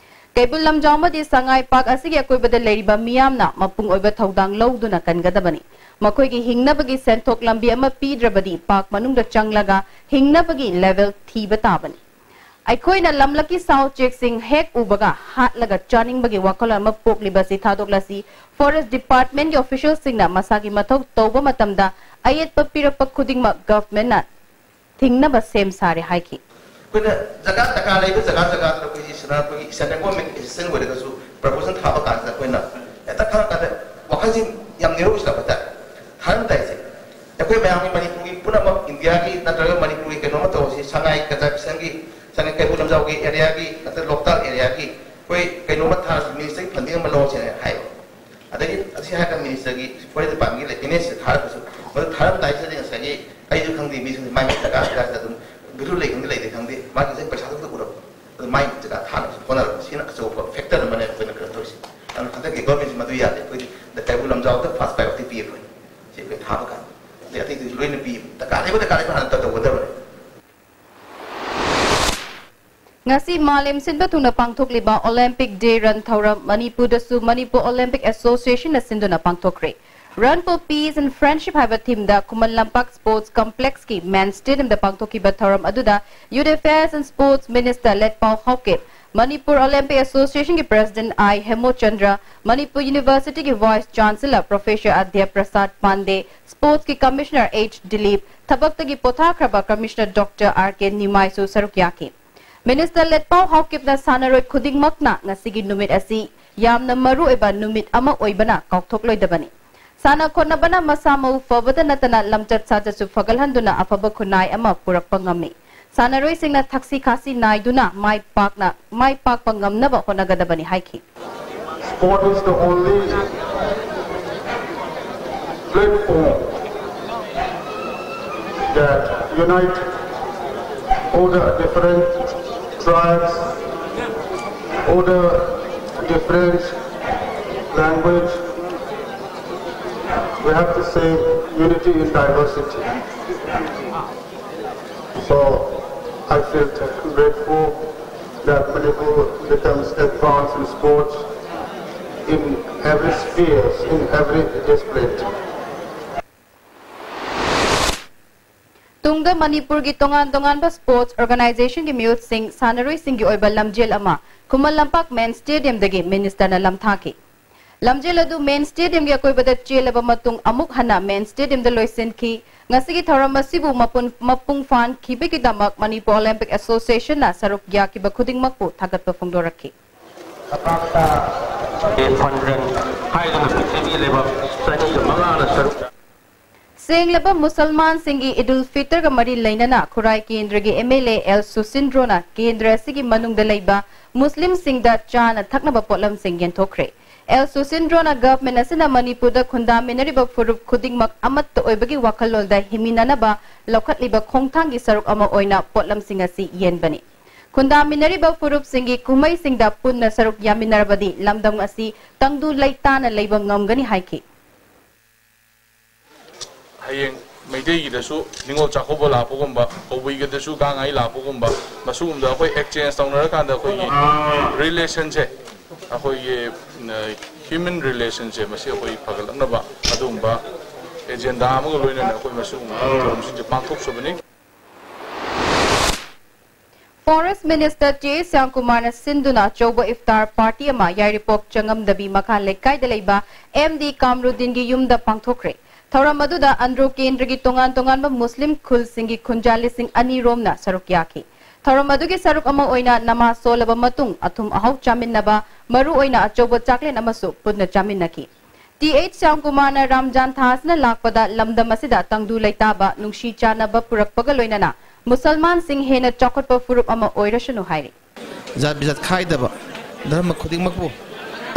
ꯀꯩꯕꯨꯜ ꯂꯝꯖꯥꯎ ꯑꯃꯗꯤ ꯁꯉꯥꯏ park ꯑꯁꯤꯒꯤ ꯑꯀꯣꯏꯕꯗ ꯂꯩꯔꯤꯕ ꯃꯤꯌꯥꯝꯅ ꯃꯄꯨꯡ ꯑꯣꯏꯕ ꯊꯧꯗꯥꯡ ꯂꯧꯗꯨꯅ ꯀꯟꯒꯗꯕꯅꯤ꯫ ꯃꯈꯣꯏꯒꯤ ꯍꯤꯡꯅꯕꯒꯤ ꯁꯦꯟꯊꯣꯛ ꯂꯝꯕꯤ ꯑꯃ ꯄꯤꯗ꯭ꯔꯕꯗꯤ ꯄꯥꯛ ꯃꯅꯨꯡꯗ ꯆꯪꯂꯒ ꯍꯤꯡꯅꯕꯒꯤ ꯂꯦꯚꯦꯜ ꯊꯤꯕ ꯇꯥꯕꯅꯤ꯫ ꯑꯩꯈꯣꯏꯅ ꯂꯝꯂꯛꯀꯤ ꯁꯥ ꯎꯆꯦꯛꯁꯤꯡ ꯍꯦꯛ ꯎꯕꯒ ꯍꯥꯠꯂꯒ ꯆꯥꯅꯤꯡꯕꯒꯤ ꯋꯥꯈꯜꯂꯣꯟ ꯑꯃ ꯄꯣꯛꯂꯤꯕ ꯑꯁꯤ ꯊꯥꯗꯣꯛꯂꯁꯤ꯫ ꯐꯣꯔꯦꯁ ꯗꯤꯄꯥꯔꯠꯃꯦꯟꯒꯤ ꯑꯣꯐꯤꯁꯤꯌꯦꯜꯁꯤꯡꯅ ꯃꯁꯥꯒꯤ ꯃꯊꯧ ꯇꯧꯕ ꯃꯇꯝꯗ ꯑꯌꯦꯠꯄ ꯄꯤꯔꯛꯄ ꯈꯨꯗꯤꯡꯃꯛ ꯒꯚꯔꯟꯃꯦꯟꯠꯅ ꯊꯤꯡꯅꯕ ꯁꯦꯝ ꯁꯥꯔꯦ ꯍꯥꯏꯈꯤ꯫ ꯑꯩꯈꯣꯏꯅ ꯖꯒꯥ ꯗꯔꯀꯥꯔ ꯂꯩꯕ ꯖꯒꯥ ꯖꯒꯥꯗꯨꯗ ꯑꯩꯈꯣꯏꯒꯤ ꯁꯦꯟꯇ꯭ꯔꯦꯜ ꯒꯣꯔꯃꯦꯟꯠꯀꯤ ꯑꯦꯁꯤꯁꯇꯦꯟꯠ ꯑꯣꯏꯔꯒꯁꯨ ꯄ꯭ꯔꯄꯣꯖꯦꯜ ꯊꯥꯕ ꯀꯥꯟꯁꯤꯗ ꯑꯩꯈꯣꯏꯅ ꯍꯦꯛꯇ ꯈꯪꯉꯀꯥꯟꯗ ꯋꯥꯈꯜꯁꯤ ꯌꯥꯝ ꯅꯦꯔꯣ ꯑꯣꯏꯁꯤꯜꯂꯛꯄ ꯍꯥꯏꯇꯥꯔꯦ꯫ ꯊꯥꯔꯝꯗꯥꯏꯁꯦ ꯑꯩꯈꯣꯏ ꯃꯌꯥꯝꯒꯤ ꯃꯅꯤꯄꯨꯔꯒꯤ ꯄꯨꯝꯅꯃꯛ ꯏꯟꯗꯤꯌꯥꯒꯤ ꯅꯠꯇ꯭ꯔꯒ ꯃꯅꯤꯄꯨꯔꯒꯤ ꯀꯩꯅꯣꯝꯃ ꯇꯧꯔꯁꯤ, ꯁꯉꯥꯏ ꯀꯟꯖꯥꯔꯕꯦꯁꯟꯒꯤ, ꯁꯉꯥꯏ ꯀꯩꯕꯨꯜ ꯂꯝꯖꯥꯎꯒꯤ ꯑꯦꯔꯤꯌꯥꯒꯤ ꯅꯠꯇ꯭ꯔꯒ ꯂꯣꯛꯇꯥꯛ ꯑꯦꯔꯤꯌꯥꯒꯤ ꯑꯩꯈꯣꯏ ꯀꯩꯅꯣꯝꯃ ꯊꯥꯔꯁꯤ, ꯃꯤꯅꯤꯁꯇꯔꯒꯤ ꯐꯟꯗꯤꯡ ꯑꯃ ꯂꯧꯔꯁꯦꯅ ꯍꯥꯏꯕ꯫ ꯑꯗꯒꯤ ꯑꯁꯤ ꯍꯥꯏꯔꯒ ꯃꯤꯅꯤꯁꯇꯔꯒꯤ ꯐꯣꯔꯦꯁ ꯗꯤꯄꯥꯔꯠꯃꯦꯟꯠꯀꯤ ꯑꯦꯟ ꯑꯦꯁ ꯊꯥꯔꯒꯁꯨ ꯃꯗꯨ ꯊꯥꯔꯝꯗꯥꯏꯁꯤꯗꯗꯤ ꯉꯁꯥꯏꯒꯤ ꯑꯩꯁꯨ ꯈꯪꯗꯦ, ꯃꯤꯁꯨ ꯈꯪꯗꯦ, ꯃꯥꯏ ꯃꯥꯏ ꯖꯒꯥ ꯖꯒꯥꯁꯤꯗ ꯑꯗꯨꯝ ꯚꯦꯂꯨ ꯂꯩ ꯈꯪꯗꯦ ꯂꯩꯇꯦ ꯈꯪꯗꯦ, ꯃꯥꯒꯤ ꯉꯁꯥꯏ ꯄꯩꯁꯥꯗꯨ ꯈꯛꯇ ꯎꯔꯛꯄ꯫ ꯑꯗꯨ ꯃꯥꯏ ꯖꯒꯥ ꯊꯥꯅꯕꯁꯨ ꯍꯣꯠꯅꯔꯛꯄ, ꯁꯤꯅ ꯑꯆꯧꯕ ꯐꯦꯛꯇꯔ ꯑꯃꯅꯦ ꯑꯩꯈꯣꯏꯅ ꯀꯩꯅꯣ ꯇꯧꯔꯤꯁꯦ꯫ ꯑꯗꯨꯅ ꯍꯟꯗꯛꯀꯤ ꯒꯣꯔꯃꯦꯟꯠꯁꯤ ꯃꯗꯨ ꯌꯥꯗꯦ꯫ ꯑꯩꯈꯣꯏꯗꯤ ꯗ ꯀꯩꯕꯨꯜ ꯂꯝꯖꯥꯎꯗ ꯐꯥꯔꯁ ꯄ꯭ꯔꯥꯏꯌꯣꯔꯤꯇꯤ ꯄꯤ ꯑꯩꯈꯣꯏꯅ꯫ ꯁꯤ ꯑꯩꯈꯣꯏ ꯊꯥꯕ ꯀꯥꯟꯗ꯫ ꯑꯗꯩ ꯑꯇꯩꯗꯨꯁꯨ ꯂꯣꯏꯅ ꯄꯤ꯫ ꯗꯔꯀꯥꯔ ꯂꯩꯕ ꯗꯔꯀꯥꯔ ꯂꯩꯕ ꯍꯥꯟꯅ ꯇꯧꯒꯗꯕꯅꯤ꯫ ꯉꯁꯤ ꯃꯥꯂꯦꯝ ꯁꯤꯟꯕ ꯊꯨꯡꯅ ꯄꯥꯡꯊꯣꯛꯂꯤꯕ ꯑꯣꯂꯦꯝꯄꯤꯛ ꯗꯦ ꯔꯟ ꯊꯧꯔꯝ ꯃꯅꯤꯄꯨꯔꯗꯁꯨ ꯃꯅꯤꯄꯨꯔ ꯑꯣꯂꯦꯝꯄꯤꯛ ꯑꯦꯁꯣꯁꯤꯌꯦꯁꯟꯅ ꯁꯤꯟꯗꯨꯅ ꯄꯥꯡꯊꯣꯛꯈ꯭ꯔꯦ꯫ Run for Peace and Friendship ꯍꯥꯏꯕ ꯊꯤꯝꯗ ꯈꯨꯃꯟ ꯂꯝꯄꯥꯛ ꯁ꯭ꯄꯣꯔꯠꯁ ꯀꯝꯄ꯭ꯂꯦꯛꯁꯀꯤ ꯃꯦꯟ ꯁ꯭ꯇꯦꯗꯤꯌꯝꯗ ꯄꯥꯡꯊꯣꯛꯈꯤꯕ ꯊꯧꯔꯝ ꯑꯗꯨꯗ youth affairs and sports minister Letpao Haokip, Manipur Olympic ꯑꯦꯁꯣꯁꯤꯌꯦꯁꯟꯒꯤ ꯄ꯭ꯔꯦꯁꯤꯗꯦꯟꯠ ꯑꯥꯏ ꯍꯦꯃꯣꯆꯟꯗ꯭ꯔ, ꯃꯅꯤꯄꯨꯔ ꯌꯨꯅꯤꯚꯔꯁꯤꯇꯤꯒꯤ vice chancellor professor Adya Prasad Pandey, ꯁ꯭ꯄꯣꯔꯠꯁꯀꯤ ꯀꯃꯤꯁꯅꯔ ꯑꯩꯆ ꯗꯤꯂꯤꯞ, ꯊꯕꯛꯇꯒꯤ ꯄꯣꯊꯥꯈ꯭ꯔꯕ ꯀꯃꯤꯁꯅꯔ ꯗꯣꯛꯇꯔ ꯑꯥꯔ ꯀꯦ ꯅꯤꯃꯥꯏꯁꯨ ꯁꯔꯨꯛ ꯌꯥꯈꯤ꯫ ꯃꯤꯅꯤꯁꯇꯔ ꯂꯦꯠꯄꯥꯎ ꯍꯥꯎꯀꯤꯞꯅ ꯁꯥꯟꯅꯔꯣꯏ ꯈꯨꯗꯤꯡꯃꯛꯅ ꯉꯁꯤꯒꯤ ꯅꯨꯃꯤꯠ ꯑꯁꯤ ꯌꯥꯝꯅ ꯃꯔꯨ ꯑꯣꯏꯕ ꯅꯨꯃꯤꯠ ꯑꯃ ꯑꯣꯏꯕꯅ ꯀꯥꯎꯊꯣꯛꯂꯣꯏꯗꯕꯅꯤ꯫ ꯁꯥꯟꯅ ꯈꯣꯠꯅꯕꯅ ꯃꯁꯥ ꯃꯎ ꯐꯕꯇ ꯅꯠꯇꯅ ꯂꯝꯆꯠ ꯁꯥꯖꯠꯁꯨ ꯐꯒꯠꯍꯟꯗꯨꯅ ꯑꯐꯕ ꯈꯨꯟꯅꯥꯏ ꯑꯃ ꯄꯨꯔꯛꯄ ꯉꯝꯃꯤ꯫ ꯁꯥꯟꯅꯔꯣꯏꯁꯤꯡꯅ ꯊꯛꯁꯤ ꯈꯥꯁꯤ ꯅꯥꯏꯗꯨꯅ ꯃꯥꯏ ꯄꯥꯛꯅ, ꯃꯥꯏ ꯄꯥꯛꯄ ꯉꯝꯅꯕ ꯍꯣꯠꯅꯒꯗꯕꯅꯤ ꯍꯥꯏꯈꯤ꯫ Sport is the only platform that unite all the different tribes, all the different language. We have to say unity in diversity. So I feel grateful that Manipur becomes advanced in sports in every sphere, in every discipline. ꯇꯨꯡꯗ ꯃꯅꯤꯄꯨꯔꯒꯤ ꯇꯣꯉꯥꯟ ꯇꯣꯉꯥꯟꯕ sports organizationꯒꯤ ꯃꯤꯍꯨꯠꯁꯤꯡ, ꯁꯥꯟꯅꯔꯣꯏꯁꯤꯡꯒꯤ ꯑꯣꯏꯕ ꯂꯝꯖꯦꯜ ꯑꯃ ꯈꯨꯃꯟ ꯂꯝꯄꯥꯛ main stadiumꯗꯒꯤ ministerꯅ ꯂꯝꯊꯥꯈꯤ꯫ ꯂꯝꯖꯦꯜ ꯑꯗꯨ main stadiumꯒꯤ ꯑꯀꯣꯏꯕꯗ ꯆꯦꯜꯂꯕ ꯃꯇꯨꯡ ꯑꯃꯨꯛ ꯍꯟꯅ main stadiumꯗ ꯂꯣꯏꯁꯤꯟꯈꯤ꯫ ꯉꯁꯤꯒꯤ ꯊꯧꯔꯝ ꯑꯁꯤꯕꯨ ꯃꯄꯨꯟ-, ꯃꯄꯨꯡ ꯐꯥꯍꯟꯈꯤꯕꯒꯤꯗꯃꯛ ꯃꯅꯤꯄꯨꯔ Olympic Associationꯅ ꯁꯔꯨꯛ ꯌꯥꯈꯤꯕ ꯈꯨꯗꯤꯡꯃꯛꯄꯨ ꯊꯥꯒꯠꯄ ꯐꯣꯡꯗꯣꯔꯛꯈꯤ꯫ ꯂꯝꯄꯥꯛꯇ eight hundred ꯍꯥꯏꯗꯨꯅ ꯄ꯭ꯔꯤꯊꯤꯕꯤꯒꯤ ꯂꯩꯕꯥꯛ ꯆꯅꯤꯒ ꯃꯉꯥꯅ ꯁꯔꯨꯛ ꯁꯦꯡꯂꯕ ꯃꯨꯁꯜꯃꯥꯟꯁꯤꯡꯒꯤ ꯏꯗꯨꯜ ꯐꯤꯇꯔꯒ ꯃꯔꯤ ꯂꯩꯅꯅ ꯈꯨꯔꯥꯏ ꯀꯦꯟꯗ꯭ꯔꯒꯤ MLA ꯑꯦꯜ ꯁꯨꯁꯤꯟꯗ꯭ꯔꯣꯅ ꯀꯦꯟꯗ꯭ꯔ ꯑꯁꯤꯒꯤ ꯃꯅꯨꯡꯗ ꯂꯩꯕ ꯃꯨꯁꯂꯤꯝꯁꯤꯡꯗ ꯆꯥꯅ ꯊꯛꯅꯕ ꯄꯣꯠꯂꯝꯁꯤꯡ ꯌꯦꯟꯊꯣꯛꯈ꯭ꯔꯦ꯫ ꯑꯦꯜ ꯁꯨꯁꯤꯟꯗ꯭ꯔꯣꯅ government ꯑꯁꯤꯅ ꯃꯅꯤꯄꯨꯔꯗ ꯈꯨꯟꯗꯥꯃꯤꯟꯅꯔꯤꯕ ꯐꯨꯔꯨꯞ ꯈꯨꯗꯤꯡꯃꯛ ꯑꯃꯠꯇ ꯑꯣꯏꯕꯒꯤ ꯋꯥꯈꯜꯂꯣꯟꯗ ꯍꯤꯡꯃꯤꯟꯅꯅꯕ ꯂꯧꯈꯠꯂꯤꯕ ꯈꯣꯡꯊꯥꯡꯒꯤ ꯁꯔꯨꯛ ꯑꯃ ꯑꯣꯏꯅ ꯄꯣꯠꯂꯝꯁꯤꯡ ꯑꯁꯤ ꯌꯦꯟꯕꯅꯤ꯫ ꯈꯨꯟꯗꯥꯃꯤꯟꯅꯔꯤꯕ ꯐꯨꯔꯨꯞꯁꯤꯡꯒꯤ ꯀꯨꯝꯍꯩꯁꯤꯡꯗ ꯄꯨꯟꯅ ꯁꯔꯨꯛ ꯌꯥꯃꯤꯟꯅꯔꯕꯗꯤ ꯂꯝꯗꯝ ꯑꯁꯤ ꯇꯪꯗꯨ ꯂꯩꯇꯥꯅ ꯂꯩꯕ ꯉꯝꯒꯅꯤ ꯍꯥꯏꯈꯤ꯫ ꯍꯌꯦꯡ ꯃꯩꯇꯩꯒꯤꯗꯁꯨ ꯅꯤꯉꯣꯜ ꯆꯥꯛꯀꯧꯕ ꯂꯥꯛꯄꯒꯨꯝꯕ, ꯀꯕꯨꯏꯒꯤꯗꯁꯨ ꯒꯥꯡ ꯉꯥꯏ ꯂꯥꯛꯄꯒꯨꯝꯕ, ꯃꯁꯤꯒꯨꯝꯕꯗ ꯑꯩꯈꯣꯏ exchange ꯇꯧꯅꯔꯀꯥꯟꯗ ꯑꯩꯈꯣꯏꯒꯤ relationꯁꯦ, ꯑꯩꯈꯣꯏꯒꯤ, ꯑ, human relationꯁꯦ ꯃꯁꯤ ꯑꯩꯈꯣꯏ ꯐꯒꯠꯂꯛꯅꯕ ꯑꯗꯨꯒꯨꯝꯕ agenda ꯑꯃꯒ ꯂꯣꯏꯅꯅ ꯑꯩꯈꯣꯏ ꯃꯁꯤꯒꯨꯝꯕ ꯊꯧꯔꯝꯁꯤꯡꯁꯦ ꯄꯥꯡꯊꯣꯛꯆꯕꯅꯤ꯫ Forest Minister ꯇꯤ ꯑꯩꯆ ꯁ꯭ꯌꯥꯝꯀꯨꯃꯥꯔꯅ ꯁꯤꯟꯗꯨꯅ ꯑꯆꯧꯕ ꯏꯐꯇꯥꯔ party ꯑꯃ ꯌꯥꯏꯔꯤꯄꯣꯛ ꯆꯉꯝꯗꯕꯤ ꯃꯈꯥ ꯂꯩꯀꯥꯏꯗ ꯂꯩꯕ ꯑꯦꯝ ꯗꯤ ꯀꯥꯝꯔꯨꯗꯤꯟꯒꯤ ꯌꯨꯝꯗ ꯄꯥꯡꯊꯣꯛꯈ꯭ꯔꯦ꯫ ꯊꯧꯔꯝ ꯑꯗꯨꯗ ꯑꯟꯗ꯭ꯔꯣ ꯀꯦꯟꯗ꯭ꯔꯒꯤ ꯇꯣꯉꯥꯟ ꯇꯣꯉꯥꯟꯕ ꯃꯨꯁꯂꯤꯝ ꯈꯨꯜꯁꯤꯡꯒꯤ ꯈꯨꯟꯖꯥ ꯂꯤꯁꯤꯡ ꯑꯅꯤ ꯔꯣꯝꯅ ꯁꯔꯨꯛ ꯌꯥꯈꯤ꯫ ꯊꯧꯔꯝ ꯑꯗꯨꯒꯤ ꯁꯔꯨꯛ ꯑꯃ ꯑꯣꯏꯅ ꯅꯃꯥꯖ ꯁꯣꯜꯂꯕ ꯃꯇꯨꯡ ꯑꯊꯨꯝ ꯑꯍꯥꯎ ꯆꯥꯃꯤꯟꯅꯕ, ꯃꯔꯨ ꯑꯣꯏꯅ ꯑꯆꯧꯕ ꯆꯥꯛꯂꯦꯟ ꯑꯃꯁꯨ ꯄꯨꯟꯅ ꯆꯥꯃꯤꯟꯅꯈꯤ꯫ ꯇꯤ ꯑꯩꯆ ꯁ꯭ꯌꯥꯝꯀꯨꯃꯥꯔꯅ ꯔꯝꯖꯥꯟ ꯊꯥ ꯑꯁꯤꯅ ꯂꯥꯛꯄꯗ ꯂꯝꯗꯝ ꯑꯁꯤꯗ ꯇꯪꯗꯨ ꯂꯩꯇꯥꯕ, ꯅꯨꯡꯁꯤ ꯆꯥꯟꯅꯕ ꯄꯨꯔꯛꯄꯒ ꯂꯣꯏꯅꯅ ꯃꯨꯁꯜꯃꯥꯟꯁꯤꯡ ꯍꯦꯟꯅ ꯆꯥꯎꯈꯠꯄ ꯐꯨꯔꯨꯞ ꯑꯃ ꯑꯣꯏꯔꯁꯅꯨ ꯍꯥꯏꯔꯤ꯫ ꯖꯥꯠ ꯕꯤꯖꯥꯠ ꯈꯥꯏꯗꯕ, ꯙꯔꯃ ꯈꯨꯗꯤꯡꯃꯛꯄꯨ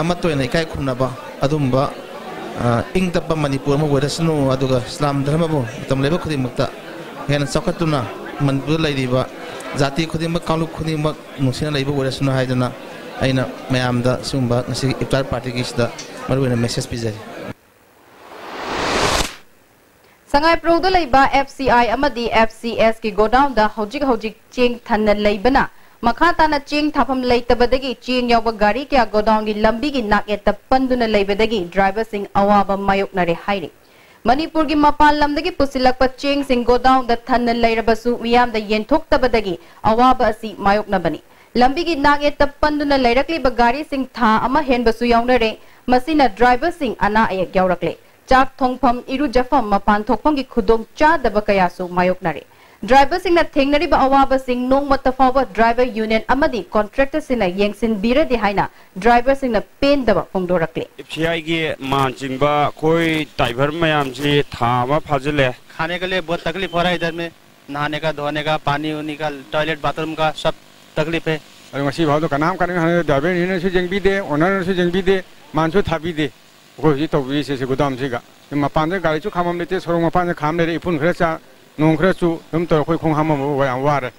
ꯑꯃꯠꯇ ꯑꯣꯏꯅ ꯏꯀꯥꯏ ꯈꯨꯝꯅꯕ ꯑꯗꯨꯒꯨꯝꯕ, ꯑ, ꯏꯪ ꯇꯞꯄ ꯃꯅꯤꯄꯨꯔ ꯑꯃ ꯑꯣꯏꯔꯁꯅꯨ, ꯑꯗꯨꯒ ꯏꯁꯂꯥꯝ ꯙꯔꯃꯕꯨ ꯃꯇꯝ ꯂꯩꯕ ꯈꯨꯗꯤꯡꯃꯛꯇ ꯍꯦꯟꯅ ꯆꯥꯎꯈꯠꯇꯨꯅ ꯃꯅꯤꯄꯨꯔꯗ ꯂꯩꯔꯤꯕ ꯖꯥꯇꯤ ꯈꯨꯗꯤꯡꯃꯛ, ꯀꯥꯡꯂꯨꯞ ꯈꯨꯗꯤꯡꯃꯛ ꯅꯨꯡꯁꯤꯅ ꯂꯩꯕ ꯑꯣꯏꯔꯁꯅꯨ ꯍꯥꯏꯗꯨꯅ ꯑꯩꯅ ꯃꯌꯥꯝꯗ ꯁꯤꯒꯨꯝꯕ ꯉꯁꯤꯒꯤ ꯏꯐꯇꯥꯔ partyꯒꯤꯁꯤꯗ ꯃꯔꯨꯑꯣꯏꯅ message ꯄꯤꯖꯔꯤ꯫ ꯁꯉꯥꯏꯄ꯭ꯔꯧꯗ ꯂꯩꯕ F C I ꯑꯃꯗꯤ F C Sꯀꯤ godownꯗ ꯍꯧꯖꯤꯛ ꯍꯧꯖꯤꯛ ꯆꯦꯡ ꯊꯟꯅ ꯂꯩꯕꯅ ꯃꯈꯥ ꯇꯥꯅ ꯆꯦꯡ ꯊꯥꯐꯝ ꯂꯩꯇꯕꯗꯒꯤ ꯆꯦꯡ ꯌꯥꯎꯕ ꯒꯥꯔꯤ ꯀꯌꯥ godownꯒꯤ ꯂꯝꯕꯤꯒꯤ ꯅꯥꯛꯌꯦꯠꯇ ꯄꯟꯗꯨꯅ ꯂꯩꯕꯗꯒꯤ driverꯁꯤꯡ ꯑꯋꯥꯕ ꯃꯥꯌꯣꯛꯅꯔꯦ ꯍꯥꯏꯔꯤ꯫ ꯃꯅꯤꯄꯨꯔꯒꯤ ꯃꯄꯥꯟ ꯂꯝꯗꯒꯤ ꯄꯨꯁꯤꯜꯂꯛꯄ ꯆꯦꯡꯁꯤꯡ ꯒꯣꯗꯥꯎꯟꯗ ꯊꯟꯅ ꯂꯩꯔꯕꯁꯨ ꯃꯤꯌꯥꯝꯗ ꯌꯦꯟꯊꯣꯛꯇꯕꯗꯒꯤ ꯑꯋꯥꯕ ꯑꯁꯤ ꯃꯥꯌꯣꯛꯅꯕꯅꯤ꯫ ꯂꯝꯕꯤꯒꯤ ꯅꯥꯛꯌꯦꯠꯇ ꯄꯟꯗꯨꯅ ꯂꯩꯔꯛꯂꯤꯕ ꯒꯥꯔꯤꯁꯤꯡ ꯊꯥ ꯑꯃ ꯍꯦꯟꯕꯁꯨ ꯌꯥꯎꯅꯔꯦ꯫ ꯃꯁꯤꯅ ꯗ꯭ꯔꯥꯏꯚꯔꯁꯤꯡ ꯑꯅꯥ ꯑꯌꯦꯛ ꯌꯥꯎꯔꯛꯂꯦ꯫ ꯆꯥꯛ ꯊꯣꯡꯐꯝ, ꯏꯔꯨꯖꯐꯝ, ꯃꯄꯥꯟ ꯊꯣꯛꯐꯝꯒꯤ ꯈꯨꯗꯣꯡ ꯆꯥꯗꯕ ꯀꯌꯥꯁꯨ ꯃꯥꯌꯣꯛꯅꯔꯦ꯫ ꯗ꯭ꯔꯥꯏꯚꯔꯁꯤꯡꯅ ꯊꯦꯡꯅꯔꯤꯕ ꯑꯋꯥꯕꯁꯤꯡ ꯅꯣꯡꯃꯇ ꯐꯥꯎꯕ ꯗ꯭ꯔꯥꯏꯚꯔ ꯌꯨꯅꯤꯌꯟ ꯑꯃꯗꯤ ꯀꯣꯟꯇ꯭ꯔꯦꯛꯇꯔꯁꯤꯡꯅ ꯌꯦꯡꯁꯤꯟꯕꯤꯔꯗꯦ ꯍꯥꯏꯅ ꯗ꯭ꯔꯥꯏꯚꯔꯁꯤꯡꯅ ꯄꯦꯟꯗꯕ ꯐꯣꯡꯗꯣꯔꯛꯂꯤ꯫ ꯑꯦꯐ ꯁꯤ ꯑꯥꯏꯒꯤ ꯃꯥꯟ ꯆꯤꯡꯕ ꯑꯩꯈꯣꯏ ꯗ꯭ꯔꯥꯏꯚꯔ ꯃꯌꯥꯝꯁꯤ ꯊꯥ ꯑꯃ ꯐꯥꯖꯤꯜꯂꯦ꯫ खाने के लिए बहुत तकलीफ हो रहा है इधर में, नहाने का, धोने का, पानी उनी का, टॉयलेट बाथरूम का सब तकलीफ है। ꯑꯗꯣ ꯉꯁꯤ ꯐꯥꯎꯗ ꯀꯅꯥꯝ ꯀꯔꯤꯝ ꯍꯥꯏꯅꯗꯦ, ꯗ꯭ꯔꯥꯏꯚꯔ ꯌꯨꯅꯤꯌꯟꯁꯨ ꯌꯦꯡꯕꯤꯗꯦ, ꯑꯣꯅꯔꯅꯁꯨ ꯌꯦꯡꯕꯤꯗꯦ, ꯃꯥꯟꯁꯨ ꯊꯥꯕꯤꯗꯦ꯫ ꯑꯩꯈꯣꯏ ꯍꯧꯖꯤꯛ ꯇꯧꯕꯤꯔꯤꯁꯦ ꯁꯤ ꯒꯣꯗꯥꯎꯟꯁꯤꯒ꯫ ꯃꯄꯥꯟꯗ ꯒꯥꯔꯤꯁꯨ ꯈꯥꯝꯐꯝ ꯂꯩꯇꯦ, ꯁꯣꯔꯣꯛ ꯃꯄꯥꯟꯗ ꯈꯥꯝ ꯂꯩꯔꯦ, ꯏꯐꯨꯟ ꯈꯔ ꯆꯥ, ꯅꯣꯡ ꯈꯔ ꯆꯨ, ꯑꯗꯨꯝ ꯇꯧꯔ ꯑꯩꯈꯣꯏ ꯈꯣꯡ ꯍꯥꯝꯕ ꯌꯥꯝ ꯋꯥꯔꯦ꯫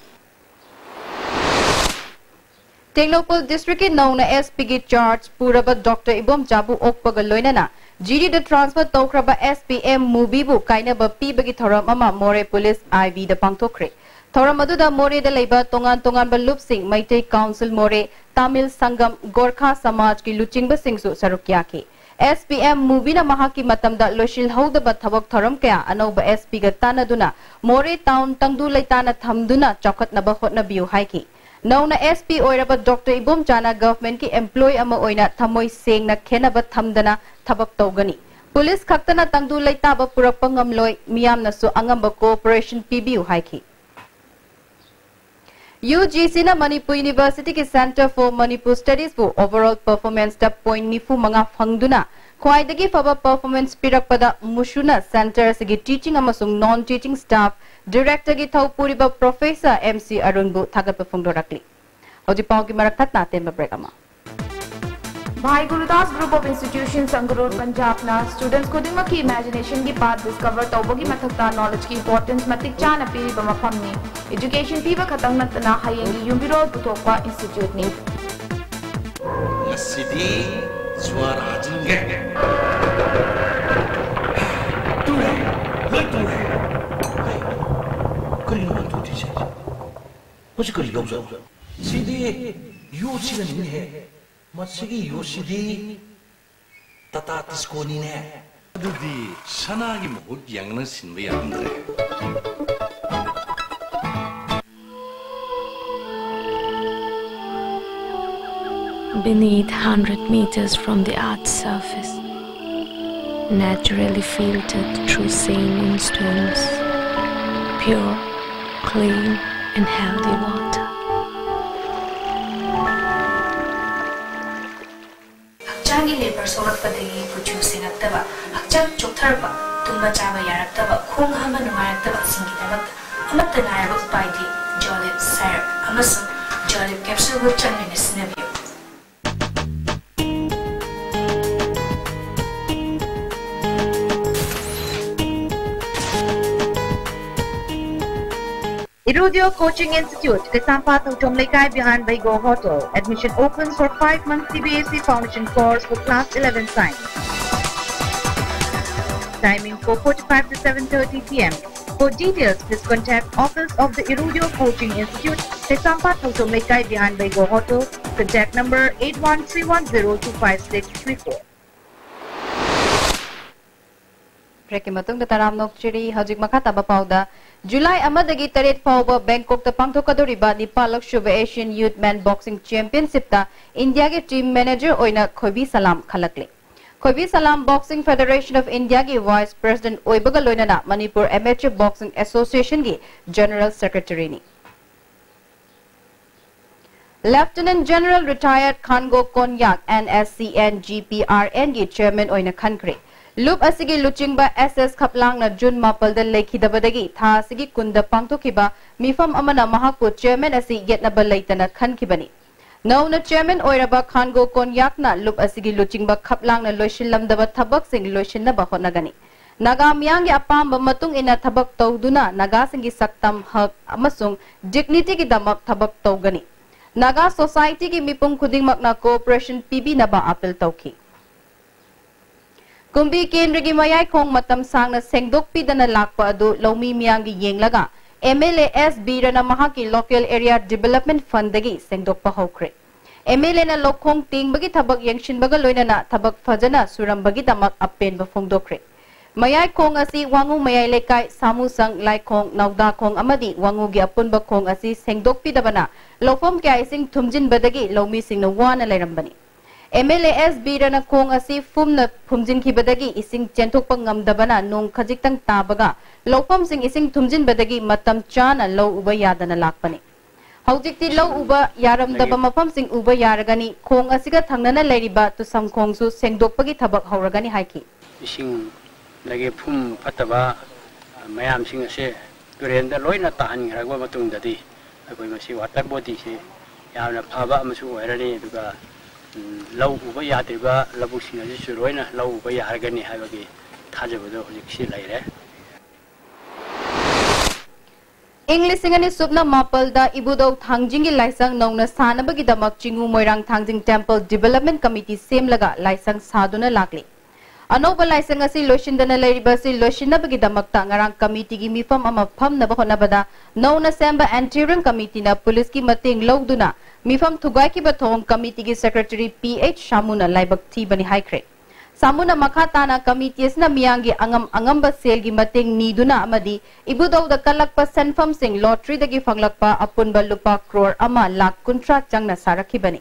ꯇꯦꯡꯅꯧꯄꯜ ꯗꯤꯁꯇ꯭ꯔꯤꯛꯀꯤ ꯅꯧꯅ ꯑꯦꯁ ꯄꯤꯒꯤ ꯆꯥꯔꯖ ꯄꯨꯔꯕ ꯗꯣꯛꯇꯔ ꯏꯕꯣꯝꯆꯥꯕꯨ ꯑꯣꯛꯄꯒ ꯂꯣꯏꯅꯅ ꯖꯤꯔꯤꯗ ꯇ꯭ꯔꯥꯟꯁꯐꯔ ꯇꯧꯈ꯭ꯔꯕ ꯑꯦꯁ ꯄꯤ ꯑꯦꯝ ꯃꯨꯕꯤꯕꯨ ꯀꯥꯏꯅꯕ ꯄꯤꯕꯒꯤ ꯊꯧꯔꯝ ꯑꯃ ꯃꯣꯔꯦ ꯄꯨꯂꯤꯁ ꯑꯥꯏ ꯕꯤꯗ ꯄꯥꯡꯊꯣꯛꯈ꯭ꯔꯦ꯫ ꯊꯧꯔꯝ ꯑꯗꯨꯗ ꯃꯣꯔꯦꯗ ꯂꯩꯕ ꯇꯣꯉꯥꯟ ꯇꯣꯉꯥꯟꯕ ꯂꯨꯞꯁꯤꯡ, ꯃꯩꯇꯩ ꯀꯥꯎꯟꯁꯤꯜ ꯃꯣꯔꯦ, ꯇꯥꯃꯤꯜ ꯁꯪꯒꯝ, ꯒꯣꯔꯈꯥ ꯁꯃꯥꯖꯀꯤ ꯂꯨꯆꯤꯡꯕꯁꯤꯡꯁꯨ ꯁꯔꯨꯛ ꯌꯥꯈꯤ꯫ ꯑꯦꯁ ꯄꯤ ꯑꯦꯝ ꯃꯨꯕꯤꯅ ꯃꯍꯥꯛꯀꯤ ꯃꯇꯝꯗ ꯂꯣꯏꯁꯤꯜꯍꯧꯗꯕ ꯊꯕꯛ ꯊꯧꯔꯝ ꯀꯌꯥ ꯑꯅꯧꯕ ꯑꯦꯁ ꯄꯤꯒ ꯇꯥꯟꯅꯗꯨꯅ ꯃꯣꯔꯦ ꯇꯥꯎꯟ ꯇꯪꯗꯨ ꯂꯩꯇꯥꯅ ꯊꯝꯗꯨꯅ ꯆꯥꯎꯈꯠꯅꯕ ꯍꯣꯠꯅꯕꯤꯌꯨ ꯍꯥꯏꯈꯤ꯫ ꯅꯧꯅ ꯑꯦꯁ ꯄꯤ ꯑꯣꯏꯔꯕ ꯗꯣꯛꯇꯔ ꯏꯕꯣꯝꯆꯥꯅ ꯒꯚꯔꯟꯃꯦꯟꯠꯀꯤ ꯑꯦꯝꯄ꯭ꯂꯣꯌꯤ ꯑꯃ ꯑꯣꯏꯅ ꯊꯃꯣꯏ ꯁꯦꯡꯅ ꯈꯦꯟꯅꯕ ꯊꯝꯗꯅ ꯊꯕꯛ ꯇꯧꯒꯅꯤ꯫ ꯄꯨꯂꯤꯁ ꯈꯛꯇꯅ ꯇꯪꯗꯨ ꯂꯩꯇꯥꯕ ꯄꯨꯔꯛꯄ ꯉꯝꯂꯣꯏ, ꯃꯤꯌꯥꯝꯅꯁꯨ ꯑꯉꯝꯕ ꯀꯣꯑꯣꯄꯔꯦꯁꯟ ꯄꯤꯕꯤꯌꯨ ꯍꯥꯏꯈꯤ꯫ ꯌꯨ ꯖꯤ ꯁꯤꯅ ꯃꯅꯤꯄꯨꯔ ꯌꯨꯅꯤꯚꯔꯁꯤꯇꯤꯒꯤ Centre for Manipur Studiesꯕꯨ overall performanceꯇ ꯄꯣꯏꯟꯠ ꯅꯤꯐꯨ ꯃꯉꯥ ꯐꯪꯗꯨꯅ ꯈ꯭ꯋꯥꯏꯗꯒꯤ ꯐꯕ performance ꯄꯤꯔꯛꯄꯗ ꯃꯨꯁꯨꯅ centre ꯑꯁꯤꯒꯤ teaching ꯑꯃꯁꯨꯡ non teaching staff directorꯒꯤ ꯊꯧ ꯄꯨꯔꯤꯕ professor ꯑꯦꯝ ꯁꯤ ꯑꯔꯨꯟꯕꯨ ꯊꯥꯒꯠꯄ ꯐꯣꯡꯗꯣꯔꯛꯂꯤ꯫ ꯍꯧꯖꯤꯛ ꯄꯥꯎꯒꯤ ꯃꯔꯛ ꯊꯠꯅ ꯑꯇꯦꯟꯕ break ꯑꯃ꯫ Bhai Gurudas Group of Institutions, Sangrur, Punjabꯅ students ꯈꯨꯗꯤꯡꯃꯛꯀꯤ imaginationꯒꯤ path discover ꯇꯧꯕꯒꯤ ꯃꯊꯛꯇ knowledgeꯀꯤ importance ꯃꯇꯤꯛ ꯆꯥꯅ ꯄꯤꯔꯤꯕ ꯃꯐꯝꯅꯤ꯫ Education ꯄꯤꯕ ꯈꯛꯇꯪ ꯅꯠꯇꯅ ꯍꯌꯦꯡꯒꯤ ꯌꯨꯝꯕꯤꯔꯣꯜ ꯄꯨꯊꯣꯛꯄ instituteꯅꯤ꯫ ꯉꯁꯤꯗꯤ ꯖ꯭ꯋꯥꯔ ꯍꯥꯖꯤꯟꯒꯦ꯫ ꯇꯨꯔꯦ, ꯂꯣꯏ ꯇꯨꯔꯦ꯫ ꯀꯔꯤꯅꯣ ꯇꯨꯔꯤꯁꯦ? ꯃꯁꯤ ꯀꯔꯤ ꯌꯣꯠꯁꯛꯅꯣ? ꯁꯤꯗꯤ ꯌꯣꯠꯁꯤꯅꯅꯤꯅꯦꯍꯦ꯫ ꯃꯁꯤꯒꯤ ꯌꯣꯠꯁꯤꯗꯤ ꯇꯥꯇꯥ ꯇꯤꯁꯀꯣꯅꯤꯅꯦ꯫ ꯑꯗꯨꯗꯤ ꯁꯅꯥꯒꯤ ꯃꯍꯨꯠ ꯌꯥꯡꯅ ꯁꯤꯟꯕ ꯌꯥꯔꯝꯗ꯭ꯔꯦ꯫ Beneath, hundred meters from the earth's surface, naturally filtered through saline stones, pure, clean, and healthy water. ꯍꯛꯆꯥꯡꯒꯤ ꯂꯦꯕꯔ ꯁꯣꯛꯂꯛꯄꯗꯒꯤ ꯀꯨꯆꯨ ꯁꯦꯡꯉꯛꯇꯕ, ꯍꯛꯆꯥꯡ ꯆꯣꯛꯊꯔꯛꯄ, ꯇꯨꯝꯕ ꯆꯥꯕ ꯌꯥꯔꯛꯇꯕ, ꯈꯣꯡ ꯍꯥꯝꯕ ꯅꯨꯡꯉꯥꯏꯔꯛꯇꯕꯁꯤꯡꯒꯤꯗꯃꯛꯇ ꯑꯃꯠꯇ ꯉꯥꯏꯔꯕ ꯎꯄꯥꯏꯗꯤ ꯖꯣꯂꯤꯞ ꯁꯥꯏꯔꯞ ꯑꯃꯁꯨꯡ ꯖꯣꯂꯤꯞ ꯀꯦꯞꯁꯨꯜꯕꯨ ꯆꯥꯡ ꯅꯥꯏꯅ ꯁꯤꯖꯤꯟꯅꯕꯤꯌꯨ꯫ Irudio Coaching Institute, Kaisampathu Chomleikai behind Baigo Hotel. Admission opens for five months C B S E Foundation course for class eleven science. Timing four forty-five to seven thirty p m. For details, please contact Office of the Irudio Coaching Institute, Kaisampathu Chomleikai behind Baigo Hotel. Contact number eight one three one zero two five six three four. ꯕ꯭ꯔꯦꯛꯀꯤ ꯃꯇꯨꯡꯗ ꯇꯔꯥꯝꯅ ꯑꯣꯛꯆꯔꯤ꯫ ꯍꯧꯖꯤꯛ ꯃꯈꯥ ꯇꯥꯕ ꯄꯥꯎꯗ, ꯖꯨꯂꯥꯏ ꯑꯃꯗꯒꯤ ꯇꯔꯦꯠ ꯐꯥꯎꯕ ꯕꯦꯡꯀꯣꯛꯇ ꯄꯥꯡꯊꯣꯛꯀꯗꯧꯔꯤꯕ ꯅꯤꯄꯥꯜꯂꯛ ꯁꯨꯕ Asian Youth Men Boxing Championshipꯇ ꯏꯟꯗꯤꯌꯥꯒꯤ team manager ꯑꯣꯏꯅ ꯈꯣꯏꯕꯤ ꯁꯂꯥꯝ ꯈꯜꯂꯛꯂꯦ꯫ ꯈꯣꯏꯕꯤ ꯁꯂꯥꯝ Boxing Federation of Indiaꯒꯤ vice president ꯑꯣꯏꯕꯒ ꯂꯣꯏꯅꯅ Manipur Amateur Boxing Associationꯒꯤ general secretaryꯅꯤ꯫ Lieutenant General retired ꯈꯥꯟꯒꯣ Konyak N S C N G P R Nꯒꯤ chairman ꯑꯣꯏꯅ ꯈꯟꯈ꯭ꯔꯦ꯫ ꯂꯨꯞ ꯑꯁꯤꯒꯤ ꯂꯨꯆꯤꯡꯕ S S ꯈꯞꯂꯥꯡꯅ ꯖꯨꯟ ꯃꯥꯄꯜꯗ ꯂꯩꯈꯤꯗꯕꯗꯒꯤ ꯊꯥ ꯑꯁꯤꯒꯤ ꯀꯨꯟꯗ ꯄꯥꯡꯊꯣꯛꯈꯤꯕ ꯃꯤꯐꯝ ꯑꯃꯅ ꯃꯍꯥꯛꯄꯨ chairman ꯑꯁꯤ ꯌꯦꯠꯅꯕ ꯂꯩꯇꯅ ꯈꯟꯈꯤꯕꯅꯤ꯫ ꯅꯧꯅ chairman ꯑꯣꯏꯔꯕ ꯈꯥꯟꯒꯣ ꯀꯣꯟꯌꯥꯛꯅ ꯂꯨꯞ ꯑꯁꯤꯒꯤ ꯂꯨꯆꯤꯡꯕ ꯈꯞꯂꯥꯡꯅ ꯂꯣꯏꯁꯤꯜꯂꯝꯗꯕ ꯊꯕꯛꯁꯤꯡ ꯂꯣꯏꯁꯤꯟꯅꯕ ꯍꯣꯠꯅꯒꯅꯤ꯫ ꯅꯥꯒꯥ ꯃꯤꯌꯥꯝꯒꯤ ꯑꯄꯥꯝꯕ ꯃꯇꯨꯡ ꯏꯟꯅ ꯊꯕꯛ ꯇꯧꯗꯨꯅ ꯅꯥꯒꯥꯁꯤꯡꯒꯤ ꯁꯛꯇꯝ, ꯍꯛ ꯑꯃꯁꯨꯡ dignityꯒꯤꯗꯃꯛ ꯊꯕꯛ ꯇꯧꯒꯅꯤ꯫ ꯅꯥꯒꯥ societyꯒꯤ ꯃꯤꯄꯨꯝ ꯈꯨꯗꯤꯡꯃꯛꯅ cooperation ꯄꯤꯕꯤꯅꯕ appeal ꯇꯧꯈꯤ꯫ ꯀꯨꯝꯕꯤ ꯀꯦꯟꯗ꯭ꯔꯒꯤ ꯃꯌꯥꯏꯈꯣꯡ ꯃꯇꯝ ꯁꯥꯡꯅ ꯁꯦꯡꯗꯣꯛꯄꯤꯗꯅ ꯂꯥꯛꯄ ꯑꯗꯨ ꯂꯧꯃꯤ ꯃꯤꯌꯥꯝꯒꯤ ꯌꯦꯡꯂꯒ M L A S ꯕꯤꯔꯅ ꯃꯍꯥꯛꯀꯤ local area development fundꯗꯒꯤ ꯁꯦꯡꯗꯣꯛꯄ ꯍꯧꯈ꯭ꯔꯦ꯫ ꯑꯦꯝ ꯑꯦꯜ ꯑꯦꯅ ꯂꯧꯈꯣꯡ ꯇꯦꯡꯕꯒꯤ ꯊꯕꯛ ꯌꯦꯡꯁꯤꯟꯕꯒ ꯂꯣꯏꯅꯅ ꯊꯕꯛ ꯐꯖꯅ ꯁꯨꯔꯝꯕꯒꯤꯗꯃꯛ ꯑꯄꯦꯟꯕ ꯐꯣꯡꯗꯣꯛꯈ꯭ꯔꯦ꯫ ꯃꯌꯥꯏꯈꯣꯡ ꯑꯁꯤ ꯋꯥꯉꯨ ꯃꯌꯥꯏ ꯂꯩꯀꯥꯏ, ꯁꯥꯃꯨꯁꯪ, ꯂꯥꯏꯈꯣꯡ, ꯅꯥꯎꯗꯥꯈꯣꯡ ꯑꯃꯗꯤ ꯋꯥꯉꯨꯒꯤ ꯑꯄꯨꯟꯕ ꯈꯣꯡ ꯑꯁꯤ ꯁꯦꯡꯗꯣꯛꯄꯤꯗꯕꯅ ꯂꯧꯐꯝ ꯀꯌꯥ ꯏꯁꯤꯡ ꯊꯨꯝꯖꯤꯟꯕꯗꯒꯤ ꯂꯧꯃꯤꯁꯤꯡꯅ ꯋꯥꯅ ꯂꯩꯔꯝꯕꯅꯤ꯫ ꯑꯦꯝ ꯑꯦꯜ ꯑꯦ ꯑꯦꯁ ꯕꯤꯔꯅ ꯈꯣꯡ ꯑꯁꯤ ꯐꯨꯝꯅ ꯐꯨꯝꯖꯤꯟꯈꯤꯕꯗꯒꯤ ꯏꯁꯤꯡ ꯆꯦꯟꯊꯣꯛꯄ ꯉꯝꯗꯕꯅ ꯅꯣꯡ ꯈꯖꯤꯛꯇꯪ ꯇꯥꯕꯒ ꯂꯧꯐꯝꯁꯤꯡ ꯏꯁꯤꯡ ꯊꯨꯝꯖꯤꯟꯕꯗꯒꯤ ꯃꯇꯝ ꯆꯥꯅ ꯂꯧ ꯎꯕ ꯌꯥꯗꯅ ꯂꯥꯛꯄꯅꯤ꯫ ꯍꯧꯖꯤꯛꯇꯤ ꯂꯧ ꯎꯕ ꯌꯥꯔꯝꯗꯕ ꯃꯐꯝꯁꯤꯡ ꯎꯕ ꯌꯥꯔꯒꯅꯤ꯫ ꯈꯣꯡ ꯑꯁꯤꯒ ꯊꯪꯅꯅ ꯂꯩꯔꯤꯕ ꯇꯨꯁꯝ ꯈꯣꯡꯁꯨ ꯁꯦꯡꯗꯣꯛꯄꯒꯤ ꯊꯕꯛ ꯍꯧꯔꯒꯅꯤ ꯍꯥꯏꯈꯤ꯫ ꯏꯁꯤꯡꯗꯒꯤ ꯐꯨꯝ ꯐꯠꯇꯕ ꯃꯌꯥꯝꯁꯤꯡ ꯑꯁꯦ ꯇꯨꯔꯦꯟꯗ ꯂꯣꯏꯅ ꯇꯥꯍꯟꯈ꯭ꯔꯕ ꯃꯇꯨꯡꯗꯗꯤ ꯑꯩꯈꯣꯏ ꯃꯁꯤ ꯋꯥꯇꯔ ꯕꯣꯗꯤꯁꯤ ꯌꯥꯝꯅ ꯐꯕ ꯑꯃꯁꯨ ꯑꯣꯏꯔꯅꯤ꯫ ꯑꯗꯨꯒ ꯎꯝ, ꯂꯧ ꯎꯕ ꯌꯥꯗ꯭ꯔꯤꯕ ꯂꯧꯕꯨꯛꯁꯤꯡ ꯑꯁꯤꯁꯨ ꯂꯣꯏꯅ ꯂꯧ ꯎꯕ ꯌꯥꯔꯒꯅꯤ ꯍꯥꯏꯕꯒꯤ ꯊꯥꯖꯕꯗꯣ ꯍꯧꯖꯤꯛꯁꯤ ꯂꯩꯔꯦ꯫ ꯏꯪ ꯂꯤꯁꯤꯡ ꯑꯅꯤ ꯁꯨꯞꯅ ꯃꯥꯄꯜꯗ ꯏꯕꯨꯙꯧ ꯊꯥꯡꯖꯤꯡꯒꯤ ꯂꯥꯏꯁꯪ ꯅꯧꯅ ꯁꯥꯅꯕꯒꯤꯗꯃꯛ ꯆꯤꯡꯉꯨ ꯃꯣꯏꯔꯥꯡ ꯊꯥꯡꯖꯤꯡ ꯇꯦꯝꯄꯜ ꯗꯤꯚꯦꯂꯞꯃꯦꯟ ꯀꯃꯤꯇꯤ ꯁꯦꯝꯂꯒ ꯂꯥꯏꯁꯪ ꯁꯥꯗꯨꯅ ꯂꯥꯛꯂꯤ꯫ ꯑꯅꯧꯕ ꯂꯥꯏꯁꯪ ꯑꯁꯤ ꯂꯣꯏꯁꯤꯟꯗꯅ ꯂꯩꯔꯤꯕ ꯑꯁꯤ ꯂꯣꯏꯁꯤꯟꯅꯕꯒꯤꯗꯃꯛꯇ ꯉꯔꯥꯡ ꯀꯃꯤꯇꯤꯒꯤ ꯃꯤꯐꯝ ꯑꯃ ꯐꯝꯅꯕ ꯍꯣꯠꯅꯕꯗ ꯅꯧꯅ ꯁꯦꯝꯕ ꯑꯦꯟꯇꯤꯔꯤꯌꯝ ꯀꯃꯤꯇꯤꯅ ꯄꯨꯂꯤꯁꯀꯤ ꯃꯇꯦꯡ ꯂꯧꯗꯨꯅ ꯃꯤꯐꯝ ꯊꯨꯒꯥꯏꯈꯤꯕ ꯊꯧꯑꯣꯡ ꯀꯃꯤꯇꯤꯒꯤ ꯁꯦꯀ꯭ꯔꯦꯇꯔꯤ ꯄꯤ ꯑꯩꯆ ꯁꯥꯃꯨꯅ ꯂꯥꯏꯕꯛ ꯊꯤꯕꯅꯤ ꯍꯥꯏꯈ꯭ꯔꯦ꯫ ꯁꯥꯃꯨꯅ ꯃꯈꯥ ꯇꯥꯅ ꯀꯃꯤꯇꯤ ꯑꯁꯤꯅ ꯃꯤꯌꯥꯝꯒꯤ ꯑꯉꯝ ꯑꯉꯝꯕ ꯁꯦꯜꯒꯤ ꯃꯇꯦꯡ ꯅꯤꯗꯨꯅ ꯑꯃꯗꯤ ꯏꯕꯨꯙꯧꯗ ꯀꯜꯂꯛꯄ ꯁꯦꯟꯐꯝꯁꯤꯡ ꯂꯣꯇ꯭ꯔꯤꯗꯒꯤ ꯐꯪꯂꯛꯄ ꯑꯄꯨꯟꯕ ꯂꯨꯄꯥ ꯀ꯭ꯔꯣꯔ ꯑꯃ ꯂꯥꯈ ꯀꯨꯟꯊ꯭ꯔꯥ ꯆꯪꯅ ꯁꯥꯔꯛꯈꯤꯕꯅꯤ꯫